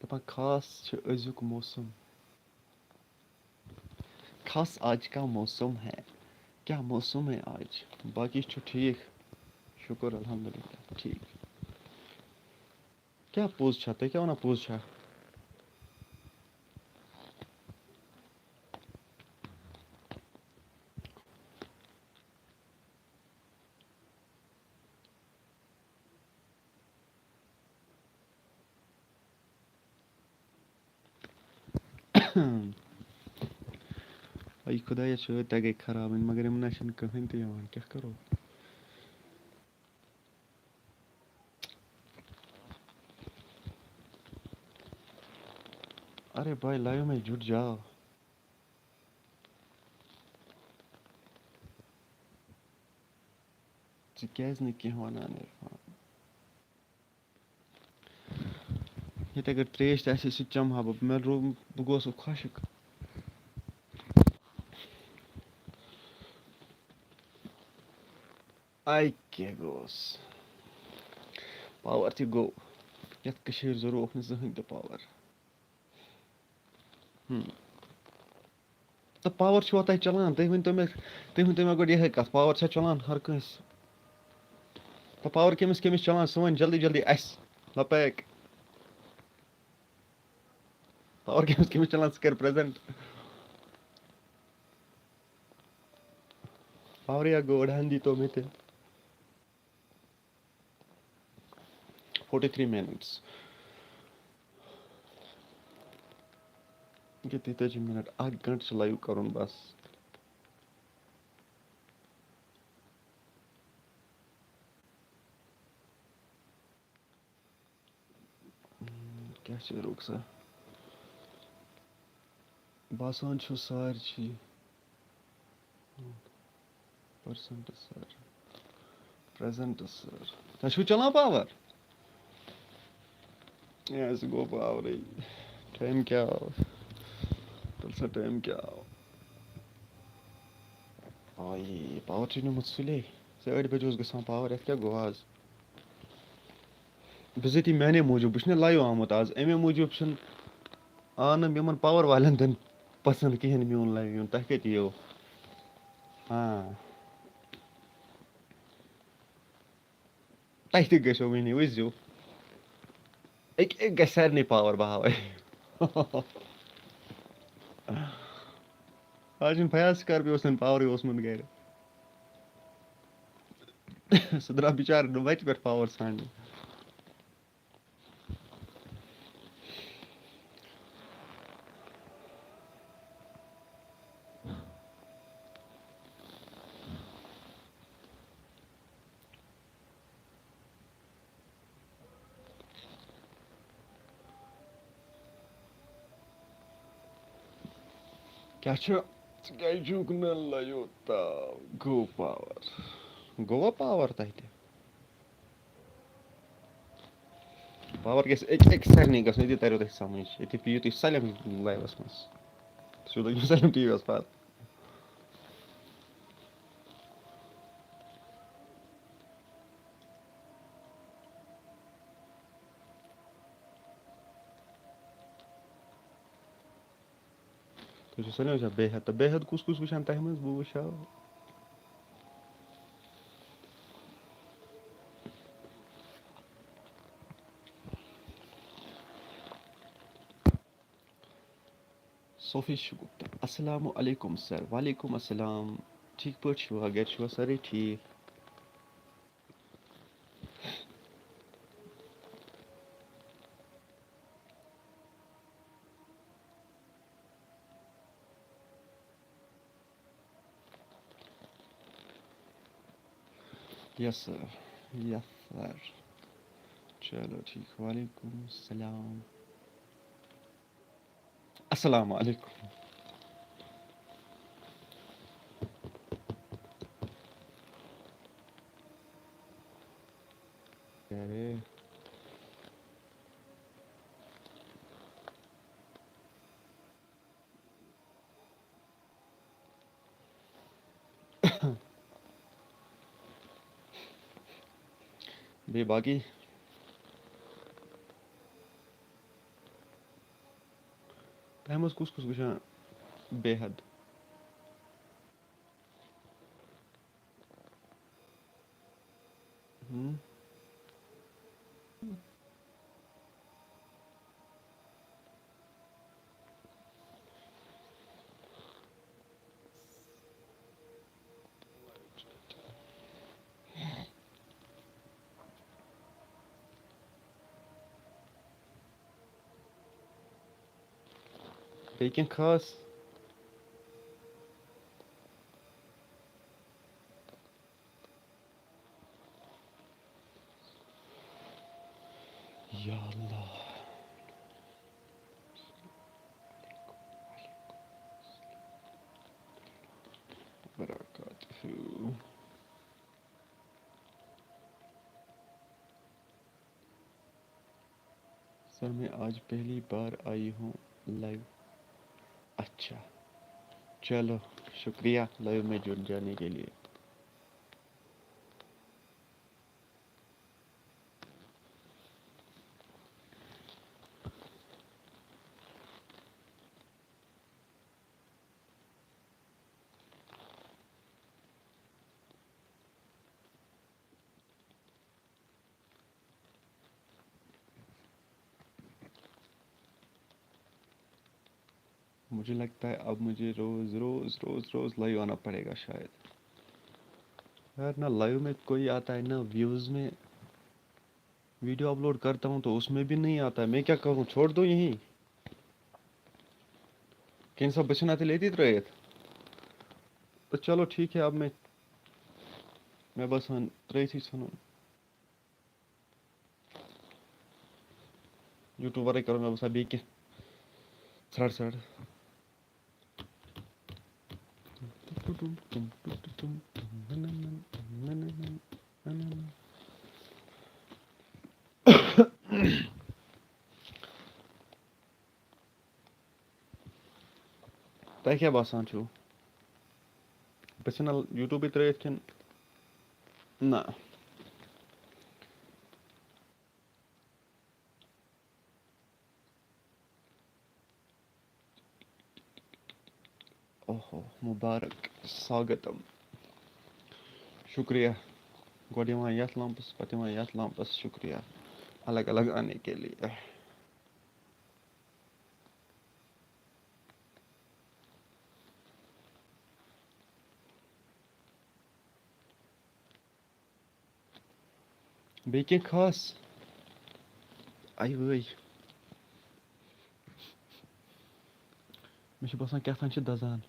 دَپان خاص چھُ أزیُک موسم۔ خاص آج کا موسم ہے۔ کیا موسم ہے آج؟ باقی چھُ ٹھیٖک۔ شُکُر الحمدللہ، ٹھیٖک۔ کیا پوٚز چھا؟ تُہۍ کیا وَنان، پوٚز چھا؟ اے خۄدایا، شٲدۍ تہِ گٔے خراب وۄنۍ، مگر یِم نہ چھِنہٕ کٕہٕنۍ تہِ یِوان، کیٛاہ کَرو؟ ارے بھائی، live میں جٹ جاؤ۔ ژٕ کیٛازِ نہٕ کینٛہہ وَنان، عرفان؟ ییٚتہِ اگر ترٛیش تہِ آسہِ، سُہ تہِ چَمہٕ ہا بہٕ۔ مےٚ روٗ-، بہٕ گوس وۄنۍ خۄشِک۔ آے کیٛاہ گوس؟ پاور تہِ گوٚو۔ یَتھ کٔشیٖرِ ضروٗرت اوس نہٕ زٕہٕنۍ تہِ پاور۔ ہم۔ تہٕ پاور چھُوا تۄہہِ چلان؟ تُہۍ ؤنۍ تو مےٚ، تُہۍ ؤنۍ تو مےٚ گۄڈٕ یِہے کَتھ، پاور چھا چلان ہر کٲنٛسہِ؟ تہٕ پاور کٔمِس کٔمِس چلان؟ سُہ وَنہِ جلدی جلدی اَسہِ۔ لَپیک۔ پاور کٔمِس کٔمِس چلان، سُہ کَرِ present۔ پاورٕے ہا گوٚو، أڑہَن دی تو مےٚ تہِ۔ Forty three minutes۔ یہِ تیتٲجی منٹ، اکھ گھنٹہٕ چھُ live کرُن بس۔ کیٛاہ چھِ رُخسا؟ باسان چھُ سارِچی۔ Present sir۔ Present sir۔ تۄہہِ چھُو چلان پاور؟ اے، اَسہِ گوٚو پاورٕے۔ ٹایم کیٛاہ آو؟ تَلہٕ سا، ٹایم کیٛاہ آو؟ آ، یی، پاور چھُ نیوٗمُت سُلے۔ ژےٚ ٲٹھِ بجہِ اوس گژھان پاور، یَتھ کیٛاہ گوٚو آز؟ بِزٲتی میٛانے موٗجوٗب، بہٕ چھُس نہ live آمُت آز، اَمے موٗجوٗب چھُنہٕ آو نہٕ یِمَن پاور والٮ۪ن تہِ پَسنٛد کِہیٖنۍ میون live یُن۔ تۄہہِ کَتہِ یِیو؟ ہاں۔ تۄہہِ تہِ گژھیو وٕنی، وٕچھزیو۔ أکۍ، أکۍ گژھِ سارنٕے پاور، بہٕ ہاوَے۔ آز چھُنہٕ فیاض سکارپیوس تہِ پاورٕے اوسمُت گرِ۔ سُہ درٛاو بِچارٕ وَتہِ پٮ۪ٹھ پاور ژھانٛڈنہِ۔ کیٛاہ چھُ؟ ژٕ کیٛازِ چھُکھ نہٕ لَیوٗتاہ؟ گوٚو پاور۔ گوٚوا پاور تۄہہِ تہِ؟ پاور گژھِ أکۍ، أکۍ سارنٕے گژھُن، أتی تَریو تۄہہِ سَمٕجھ۔ أتی پیٚیِو تُہۍ سٲلِم live-َس منٛز۔ تُہۍ چھِو لٔگمٕتۍ سٲلِم ٹی وی یَس پَتہٕ۔ تُہۍ چھِو سٲلِم وٕچھان بے حد، تہٕ بے حد کُس کُس وٕچھان تۄہہِ منٛز؟ بہٕ وٕچھِ ہا۔ صوفی شگفتہ، السلام علیکم sir۔ وعلیکم السلام۔ ٹھیٖک پٲٹھۍ چھِوا؟ گَرِ چھِوا سٲری ٹھیٖک؟ یس سر، یس سر۔ چلو ٹھیک، وعلیکم السلام۔ السلام علیکم۔ ارے، بیٚیہِ باقٕے؟ تۄہہِ منٛز کُس کُس وٕچھان بے حد؟ ہم۔ بیٚیہِ کینٛہہ خاص؟ یا اللہ۔ برکاتہ۔ سر، میں آج پہلی بار آئی ہوں لائیو۔ اچھا، چلو، شکریہ لائیو میں جڑ جانے کے لیے۔ مجھے لگتا ہے اب مجھے روز روز روز روز لائیو آنا پڑے گا شاید۔ یار، نہ لائیو میں کوئی آتا ہے، نہ ویوز میں۔ ویڈیو اپلوڈ کرتا ہوں تو اس میں بھی نہیں آتا ہے، میں کیا کروں، چھوڑ دو یہیں؟ کینٛہہ سا بہٕ ژھٕنہٕ اَتھ لیتی ترٛٲیِتھ۔ تو چلو ٹھیک ہے، اب میں، میں بس وۄنۍ ترٛٲیتھٕے ژھٕنُن۔ یوٗٹیوٗب ورٲے کرو مےٚ باسان بیٚیہِ کینٛہہ ژھرٛاٹھ ژھرٛاٹھ۔ تۄہہِ کیٛاہ باسان چھُو؟ بہٕ ژھٕنہٕ یوٗٹیوٗبٕے ترٛٲیِتھ کِنہٕ نہ؟ اوہو، مبارک، سواگتم۔ شکریہ۔ گۄڈٕ یِوان یَتھ لمپس، پتہٕ یِوان یَتھ لمپس۔ شکریہ الگ الگ آنے کے لیے۔ بیٚیہِ کینٛہہ خاص؟ آیہِ وٲے۔ مےٚ چھُ باسان کیٛاہ تام چھِ دَزان۔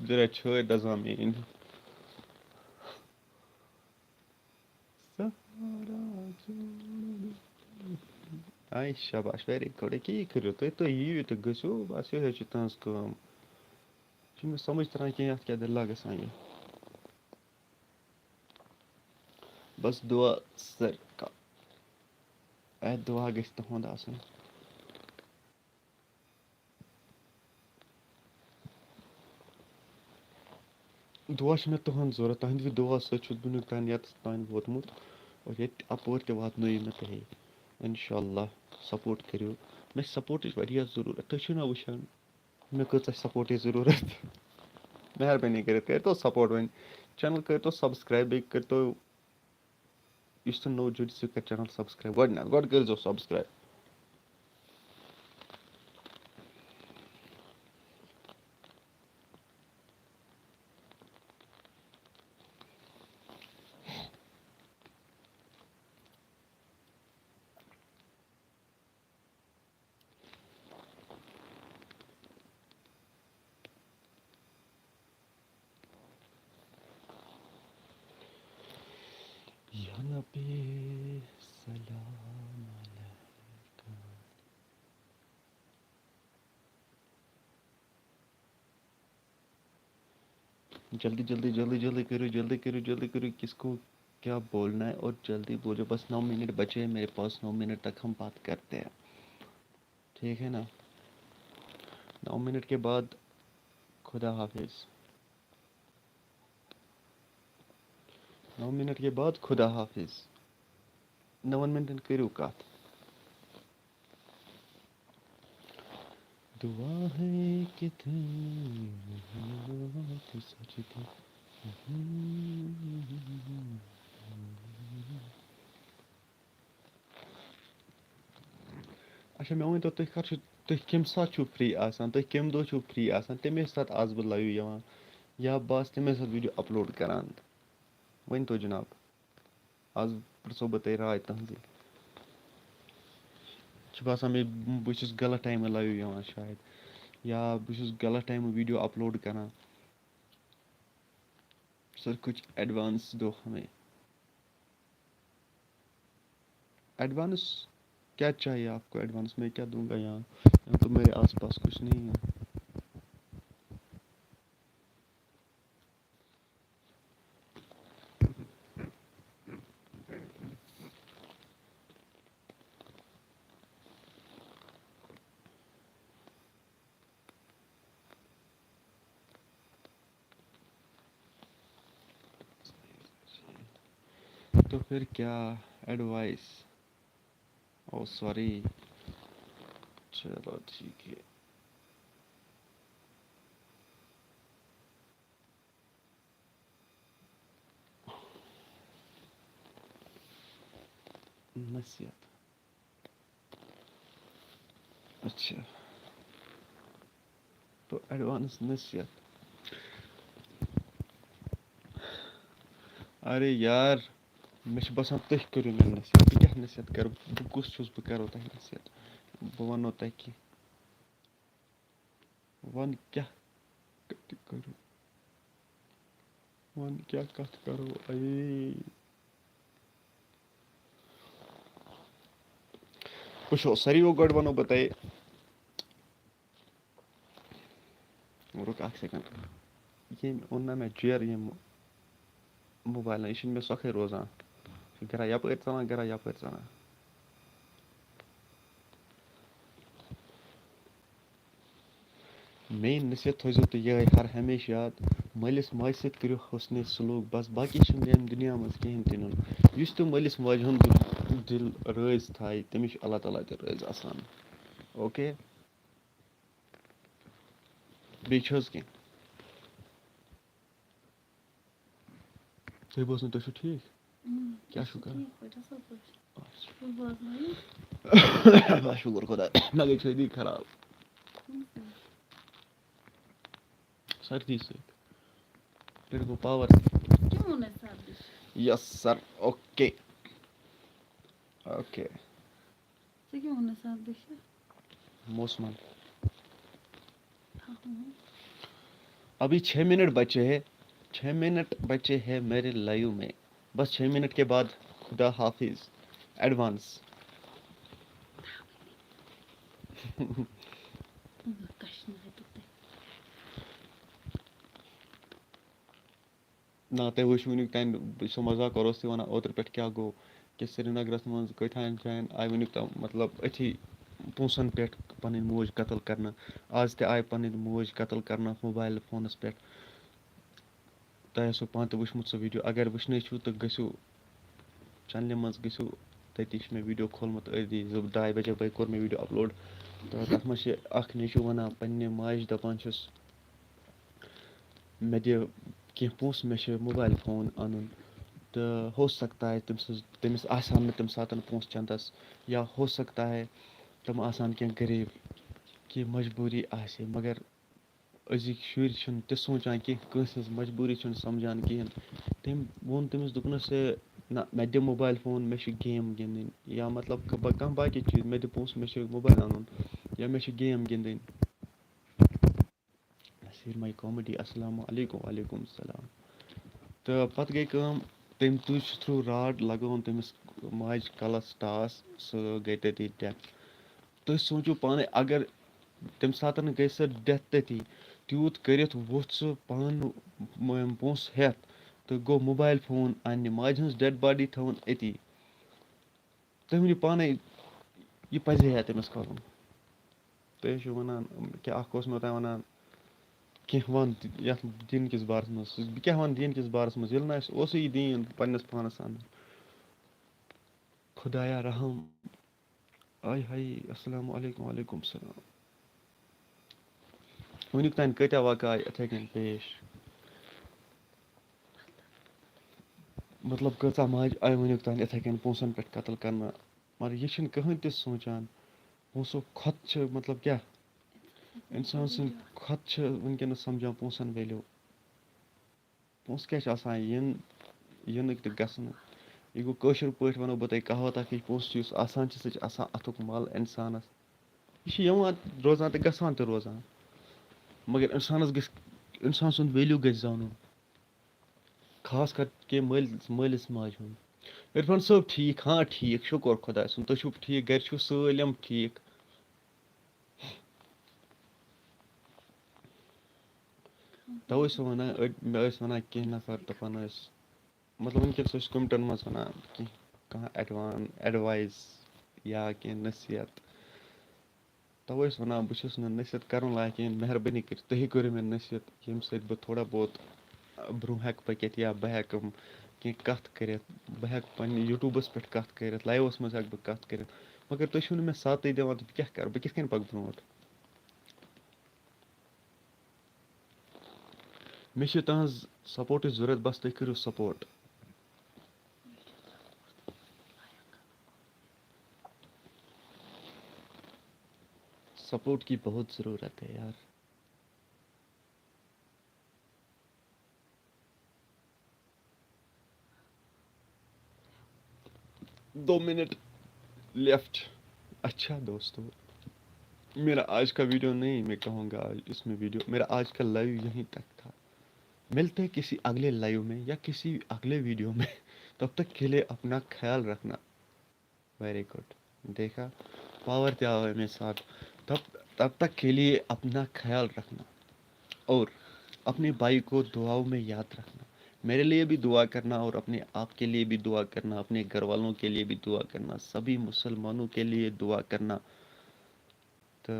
ذرا چھٲتۍ دَزان میٛٲنۍ۔ سہارا چھوڑ۔ آے شاباش، ویری گُڈ۔ ییٚکیٛاہ یی کٔرِو تُہۍ، تُہۍ یِیِو تہٕ گٔژھِو، بَس یِہوٚے چھِ تُہٕنٛز کٲم۔ چھُنہٕ مےٚ سَمٕجھ تَران کینٛہہ، اَتھ کیٛاہ دٔلیٖلہ گژھان یہِ۔ بَس دُعا سر کا، اے دُعا گژھِ تُہُنٛد آسُن۔ دُعا چھِ مےٚ تُہُنٛد ضوٚرَتھ، تُہٕنٛدِ دُعا سۭتۍ چھُس بہٕ وٕنیُک تام یَتَس تام ووتمُت، اور ییٚتہِ اَپور تہِ واتنٲیِو مےٚ تُہی۔ اِنشاء اللہ سپورٹ کٔرِو، مےٚ چھِ سپورٹٕچ واریاہ ضٔروٗرت، تُہۍ چھِو نہ وٕچھان مےٚ کۭژاہ سپورٹٕچ ضٔروٗرت۔ مہربٲنی کٔرِتھ کٔرۍتو سپورٹ وۄنۍ، چینل کٔرۍتو سبسکرایب، بیٚیہِ کٔرۍتو یُس تہِ نوٚو جُڑِ، سُہ کَرِ چینل سبسکرایب گۄڈٕنیتھ۔ گۄڈٕ کٔرۍزیو سبسکرایب۔ نبی، سلام علیکم۔ جلدی، جلدی، جلدی، جلدی کرو، جلدی کرو، جلدی کرو، کس کو کیا بولنا ہے اور جلدی بولو، بس نو منٹ بچے ہیں میرے پاس، نو منٹ تک ہم بات کرتے ہیں، ٹھیک ہے نا؟ نو منٹ کے بعد خدا حافظ۔ نو منٹ کے بعد خدا حافظ۔ نون منٹن کٔرِو کتھ۔ دعا ہے کہ تم سجدے۔ اچھا، مےٚ ؤنۍ تو، تُہۍ کر چھِو، تُہۍ کَمہِ ساتہٕ چھِو free آسان؟ تُہۍ کَمہِ دۄہ چھِو free آسان؟ تَمے ساتہٕ آسہٕ بہٕ live یِوان، یا بہٕ آسہٕ تَمے ساتہٕ video upload کران۔ ؤنۍ تو جناب، آز پرٛژھو بہٕ تۄہہِ راے تُہنٛزٕے۔ چھُ باسان مےٚ، بہٕ چھُس غلط ٹایمہٕ live یِوان شاید، یا بہٕ چھُس غلط ٹایمہٕ video upload کران۔ سر، کچھ advance دو ہمیں۔ Advance کیا چاہیے آپ کو؟ Advance میں کیا دوں گا یہاں؟ یہاں تو میرے آس پاس کچھ نہیں ہے۔ تو پھر کیا advice؟ او سوری، چلو ٹھیک ہے۔ نصیحت۔ اچھا۔ تو advance نصیحت۔ ارے یار، مےٚ چھُ باسان تُہۍ کٔرِو مےٚ نصیحت۔ بہٕ کیٛاہ نصیحت کَرٕ؟ بہٕ کُس چھُس، بہٕ کَرو تۄہہِ نصیحت؟ بہٕ وَنو تۄہہِ کینٛہہ۔ وَن کیٛاہ کَتھ کَرو؟ وَن کیٛاہ کَتھ کَرو؟ اَیے۔ وٕچھو، ساروِیو گۄڈٕ وَنو بہٕ تۄہہِ، رُک اَکھ second۔ ییٚمۍ اوٚن نہ مےٚ جیرٕ ییٚمہِ موبایلَن، یہِ چھُنہٕ مےٚ سۄکھٕے روزان۔ یہِ چھُ گرا یَپٲرۍ ژَلان، گرا یَپٲرۍ ژَلان۔ میٲنۍ نصیحت تھٲیزیو تُہۍ یِہوٚے ہر ہمیشہِ یاد، مٲلِس ماجہِ سۭتۍ کٔرِو حُسنِ سلوٗک بس، باقی چھُنہٕ ییٚمہِ دُنیا منٛز کِہیٖنۍ تہِ نیُن۔ یُس تہِ مٲلِس ماجہِ ہُنٛد دِل رٲضۍ تھایہِ، تٔمِس چھُ اللہ تعالیٰ تہِ رٲضۍ آسان۔ اوکے؟ بیٚیہِ چھُ حظ کینٛہہ؟ تُہۍ بوزنہٕ، تُہۍ چھِو ٹھیٖک؟ اۭں، کیٛاہ أسۍ چھِو چھِ کران؟ ٹھیٖک پٲٹھۍ، اَصٕل پٲٹھۍ۔ اچھا۔ تُہۍ بوزنٲیِو۔ بس شُکُر خۄدایَس، مےٚ گٔے چھٲتی خراب۔ کَمہِ سۭتۍ؟ سردی سۭتۍ۔ پٮ۪ٹھٕ گوٚو power۔ کیوں نہٕ سردی چھِ؟ Yes sir، okay۔ Okay۔ ژےٚ کیٛاہ ووٚنُتھ اَتھ دٔچھِنۍ؟ موسمن۔ ہاں۔ ابھی چھ منٹ بچے ہیں، چھ منٹ بچے ہیں میرے live میں، بس چھ منٹ کے بعد خدا حافظ، advance۔ کشمیر تہِ۔ نہ، تۄہہِ وٕچھِو وٕنیُک تام، بہٕ چھُسو مزاق، کَرو اوس تُہۍ وَنان، اوترٕ پٮ۪ٹھ کیٛاہ گوٚو، کہِ سرینگرَس منٛز کۭتِہَن جایَن آیہِ وٕنیُک تام، مطلب، أتھی پونٛسَن پٮ۪ٹھ پَنٕنۍ موج قتل کَرنہٕ۔ آز تہِ آیہِ پَنٕنۍ موج قتل کَرنہٕ موبایِل فونَس پٮ۪ٹھ۔ تۄہہِ آسیو پانہٕ تہِ وٕچھمُت سُہ video۔ اگر وٕچھنٕے چھُو، تہٕ گٔژھِو چَنلہِ منٛز، گٔژھِو، تٔتی چھُ مےٚ video کھولمُت أتھی زٕ، ڈاے بَجے بٲگۍ کوٚر مےٚ video upload۔ تہٕ تَتھ منٛز چھِ اَکھ نیٚچوٗ وَنان پنٛنہِ ماجہِ، دَپان چھُس، مےٚ دِ کینٛہہ پونٛسہٕ، مےٚ چھُ موبایِل فون اَنُن، تہٕ ہو سکتا ہے تٔمۍ سٕنٛز، تٔمِس آسہِ ہَن نہٕ تَمہِ ساتہٕ پونٛسہٕ چَندَس، یا ہو سکتا ہے تِم آسہٕ ہَن کینٛہہ غریٖب، کینٛہہ مجبوٗری آسہِ، مگر أزِکۍ شُرۍ چھِنہٕ تہِ سونٛچان کینٛہہ، کٲنٛسہِ ہٕنٛز مجبوٗری چھِنہٕ سَمجھان کِہیٖنۍ۔ تٔمۍ ووٚن تٔمِس، دوٚپنَس، "ہے، نہ، مےٚ دِ موبایِل فون، مےٚ چھُ game گِنٛدٕنۍ"، یا مطلب کانٛہہ باقٕے چیٖز، "مےٚ دِ پونٛسہٕ، مےٚ چھُ موبایِل اَنُن"، یا "مےٚ چھِ game گِنٛدٕنۍ"۔ سیٖر ماے comedy، السلام علیکم۔ وعلیکم السلام۔ تہٕ پَتہٕ گٔے کٲم، تٔمۍ تُج سُہ تھرٛوٗ راڈ، لگٲوٕن تٔمِس ماجہِ کَلَس ٹاس، سُہ گٔے تٔتی ڈٮ۪تھ۔ تُہۍ سوٗنٛچِو پانَے، اگر تَمہِ ساتَن گٔے سۄ ڈٮ۪تھ تٔتی، تیوٗت کٔرِتھ ووٚتھ سُہ پانہٕ م-، پونٛسہٕ ہٮ۪تھ تہٕ گوٚو موبایِل فون اَننہِ، ماجہِ ہٕنٛز ڈٮ۪ڈ باڈی تھٲوٕن أتی۔ تُہۍ ؤنِو پانَے، یہِ پَزِ ہا تٔمِس کَرُن؟ تُہۍ ٲسِو وَنان، کیٛاہ اَکھ اوس مےٚ تۄہہِ وَنان، کینٛہہ وَن یَتھ دیٖن کِس بارَس منٛز۔ بہٕ کیٛاہ وَنہٕ دیٖن کِس بارَس منٛز؟ ییٚلہِ نہٕ اَسہِ اوسُے یہِ دیٖن پنٛنِس پانَس اَنُن۔ خۄدایا رحم۔ آے ہاے، السلام علیکم، وعلیکم السلام۔ وٕنیُک تام کۭتیٛاہ واقعہٕ آے یِتھَے کٔنۍ پیش؟ مطلب، کۭژاہ ماجہِ آیہِ وٕنیُک تام یِتھَے کٔنۍ پونٛسَن پٮ۪ٹھ قتل کرنہٕ؟ مگر یہِ چھِنہٕ کٕہٕنۍ تہِ سونٛچان۔ پونٛسو کھۄتہٕ چھِ، مطلب، کیٛاہ؟ اِنسان سٕنٛدِ کھۄتہٕ چھِ وٕنکیٚنَس سَمجھان پونٛسَن value۔ پونٛسہٕ کیٛاہ چھِ آسان؟ یِن، یِنٕکۍ تہٕ گژھنہٕ۔ یہِ گوٚو کٲشِر پٲٹھۍ وَنو بہٕ تۄہہِ کہاوت اَکھ، یہِ پونٛسہٕ چھُ یُس آسان چھِ، سُہ چھِ آسان اَتھُک مَل اِنسانَس۔ یہِ چھِ یِوان روزان تہٕ گژھان تہِ روزان۔ مگر اِنسانَس گژھِ، اِنسان سُنٛد value گژھِ زانُن۔ خاص کر کہِ مٲلِس، مٲلِس ماجہِ ہُنٛد۔ عرفان صٲب ٹھیٖک؟ ہاں ٹھیٖک، شُکُر خۄدایَس کُن۔ تُہۍ چھِو ٹھیٖک؟ گَرِ چھِو سٲلِم ٹھیٖک؟ تَوَے چھُسو وَنان، أڑۍ، مےٚ ٲسۍ وَنان کینٛہہ نفر، دَپان ٲسۍ، مطلب، وٕنکیٚنَس ٲسۍ کوٚمنٹَن منٛز وَنان کینٛہہ، کانٛہہ advan-، advice یا کینٛہہ نصیحت۔ تَوَے چھُس وَنان، بہٕ چھُس نہٕ نصیحت کَرُن لایق کِہیٖنۍ۔ مہربٲنی کٔرِتھ، تُہی کٔرِو مےٚ نصیحت، ییٚمہِ سۭتۍ بہٕ تھوڑا بہت برٛونٛہہ ہٮ۪کہٕ پٔکِتھ یا بہٕ ہٮ۪کہٕ کینٛہہ کَتھ کٔرِتھ۔ بہٕ ہٮ۪کہٕ پنٛنہِ YouTubeَس پٮ۪ٹھ کَتھ کٔرِتھ، liveَس منٛز ہٮ۪کہٕ بہٕ کَتھ کٔرِتھ۔ مگر تُہۍ چھِو نہٕ مےٚ ساتھٕے دِوان، تہٕ بہٕ کیٛاہ کَرٕ؟ بہٕ کِتھ کٔنۍ پَکہٕ برٛونٛٹھ؟ مےٚ چھِ تُہٕنٛز supportٕچ ضوٚرَتھ، بَس تُہۍ کٔرِو support۔ Support کی بہت ضرورت ہے یار۔ دو منٹ لیفٹ۔ اچھا دوستو، میرا آج کا ویڈیو نہیں، میں کہوں گا آج اس میں ویڈیو، میرا آج کا لائیو یہیں تک تھا۔ ملتے ہیں کسی اگلے لائیو میں یا کسی اگلے ویڈیو میں۔ تب تک کے لیے اپنا خیال رکھنا۔ ویری گڈ۔ دیکھا، پاور تہِ آو اَمے ساتہٕ۔ تب، تب تک کے لیے اپنا خیال رکھنا اور اپنے بھائی کو دعاؤں میں یاد رکھنا۔ میرے لیے بھی دعا کرنا اور اپنے آپ کے لیے بھی دعا کرنا، اپنے گھر والوں کے لیے بھی دعا کرنا، سبھی مسلمانوں کے لیے دعا کرنا۔ تو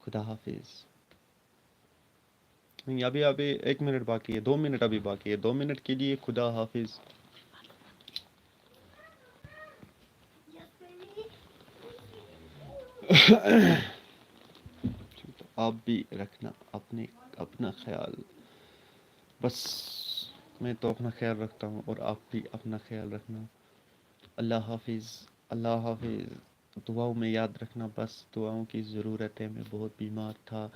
خدا حافظ۔ نہیں، ابھی، ابھی ایک منٹ باقی ہے، دو منٹ ابھی باقی ہے، دو منٹ کے لیے خدا حافظ۔ آپ بھی رکھنا اپنے، اپنا خیال۔ بس، میں تو اپنا خیال رکھتا ہوں اور آپ بھی اپنا خیال رکھنا۔ اللہ حافظ، اللہ حافظ۔ دعاؤں میں یاد رکھنا، بس دعاؤں کی ضرورت ہے۔ میں بہت بیمار تھا،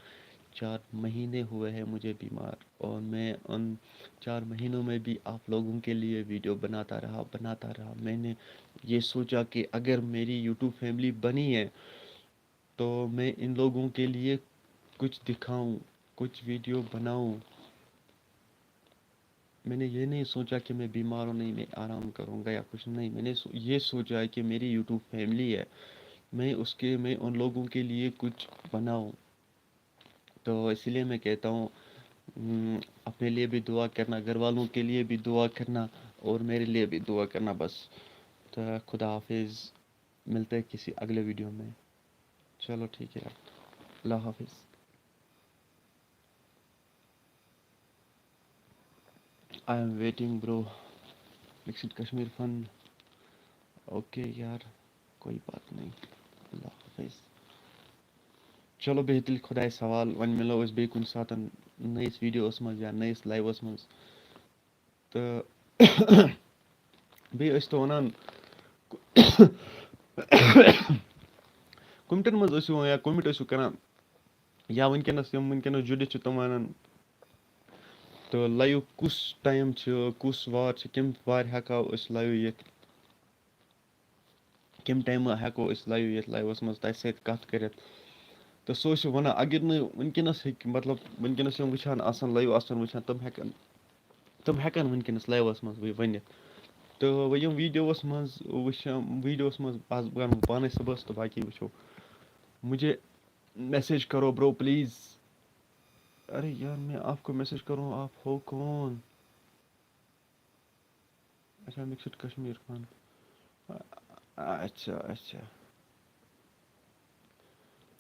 چار مہینے ہوئے ہیں مجھے بیمار، اور میں ان چار مہینوں میں بھی آپ لوگوں کے لیے ویڈیو بناتا رہا، بناتا رہا۔ میں نے یہ سوچا کہ اگر میری یوٹیوب فیملی بنی ہے تو میں ان لوگوں کے لیے کچھ دکھاؤں، کچھ ویڈیو بناؤں۔ میں نے یہ نہیں سوچا کہ میں بیمار ہوں، نہیں، میں آرام کروں گا یا کچھ نہیں۔ میں نے سو-، یہ سوچا ہے کہ میری یوٹیوب فیملی ہے، میں اس کے، میں ان لوگوں کے لیے کچھ بناؤں۔ تو اسی لیے میں کہتا ہوں، ہم، اپنے لیے بھی دعا کرنا، گھر والوں کے لیے بھی دعا کرنا اور میرے لیے بھی دعا کرنا بس۔ تو خدا حافظ، ملتے ہیں کسی اگلے ویڈیو میں۔ چلو ٹھیک ہے، اللہ حافظ۔ I am waiting, bro. Mixed Kashmir fun. Okay یار، کوئی بات نہیں۔ اللہ حافظ۔ چلو، بِہِو تیٚلہِ خۄدایَس حوال۔ وۄنۍ مِلو أسۍ بیٚیہِ کُنہِ ساتَن نٔیِس ویٖڈیوَس منٛز یا نٔیِس لایِوَس منٛز۔ تہٕ بیٚیہِ ٲسۍ تو وَنان، کومنٹَن منٛز ٲسِو وَنان یا کومنٹ ٲسِو کَران، یا وٕنکیٚنَس یِم وٕنکیٚنَس جُڑِتھ چھِ تِم وَنان، تہٕ لایِو کُس ٹایم چھُ، کُس وار چھُ، کَمہِ وارِ ہٮ۪کو أسۍ لایِو یِتھ؟ کَمہِ ٹایمہٕ ہٮ۪کو أسۍ لایِو یِتھ، لایِوَس منٛز تۄہہِ سۭتۍ کَتھ کٔرِتھ؟ تہٕ سُہ ٲسِو وَنان، اگر نہٕ وٕنکیٚنَس ہیٚکہِ، مطلب، وٕنکیٚنَس یِم وٕچھان آسَن، لایِو آسَن وٕچھان، تِم ہٮ۪کَن، تِم ہٮ۪کَن وٕنکیٚنَس لایوَس منٛز وۄنۍ ؤنِتھ۔ تہٕ وۄنۍ یِم ویٖڈیوَس منٛز وٕچھ، ویٖڈیوَس منٛز آز بہٕ کَرٕ پانَے صُبحَس تہٕ باقٕے وٕچھو۔ مجھے میسج کرو برو پلیز۔ ارے یار، میں آپ کو میسج کروں، آپ ہو کون؟ اچھا، مکسڈ کشمیر خان۔ اچھا، اچھا۔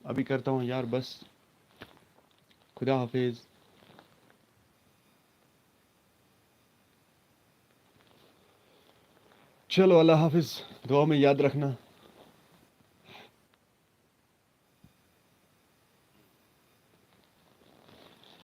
ابھی کرتا ہوں یار، بس۔ خدا حافظ۔ چلو، اللہ حافظ۔ دعا میں یاد رکھنا۔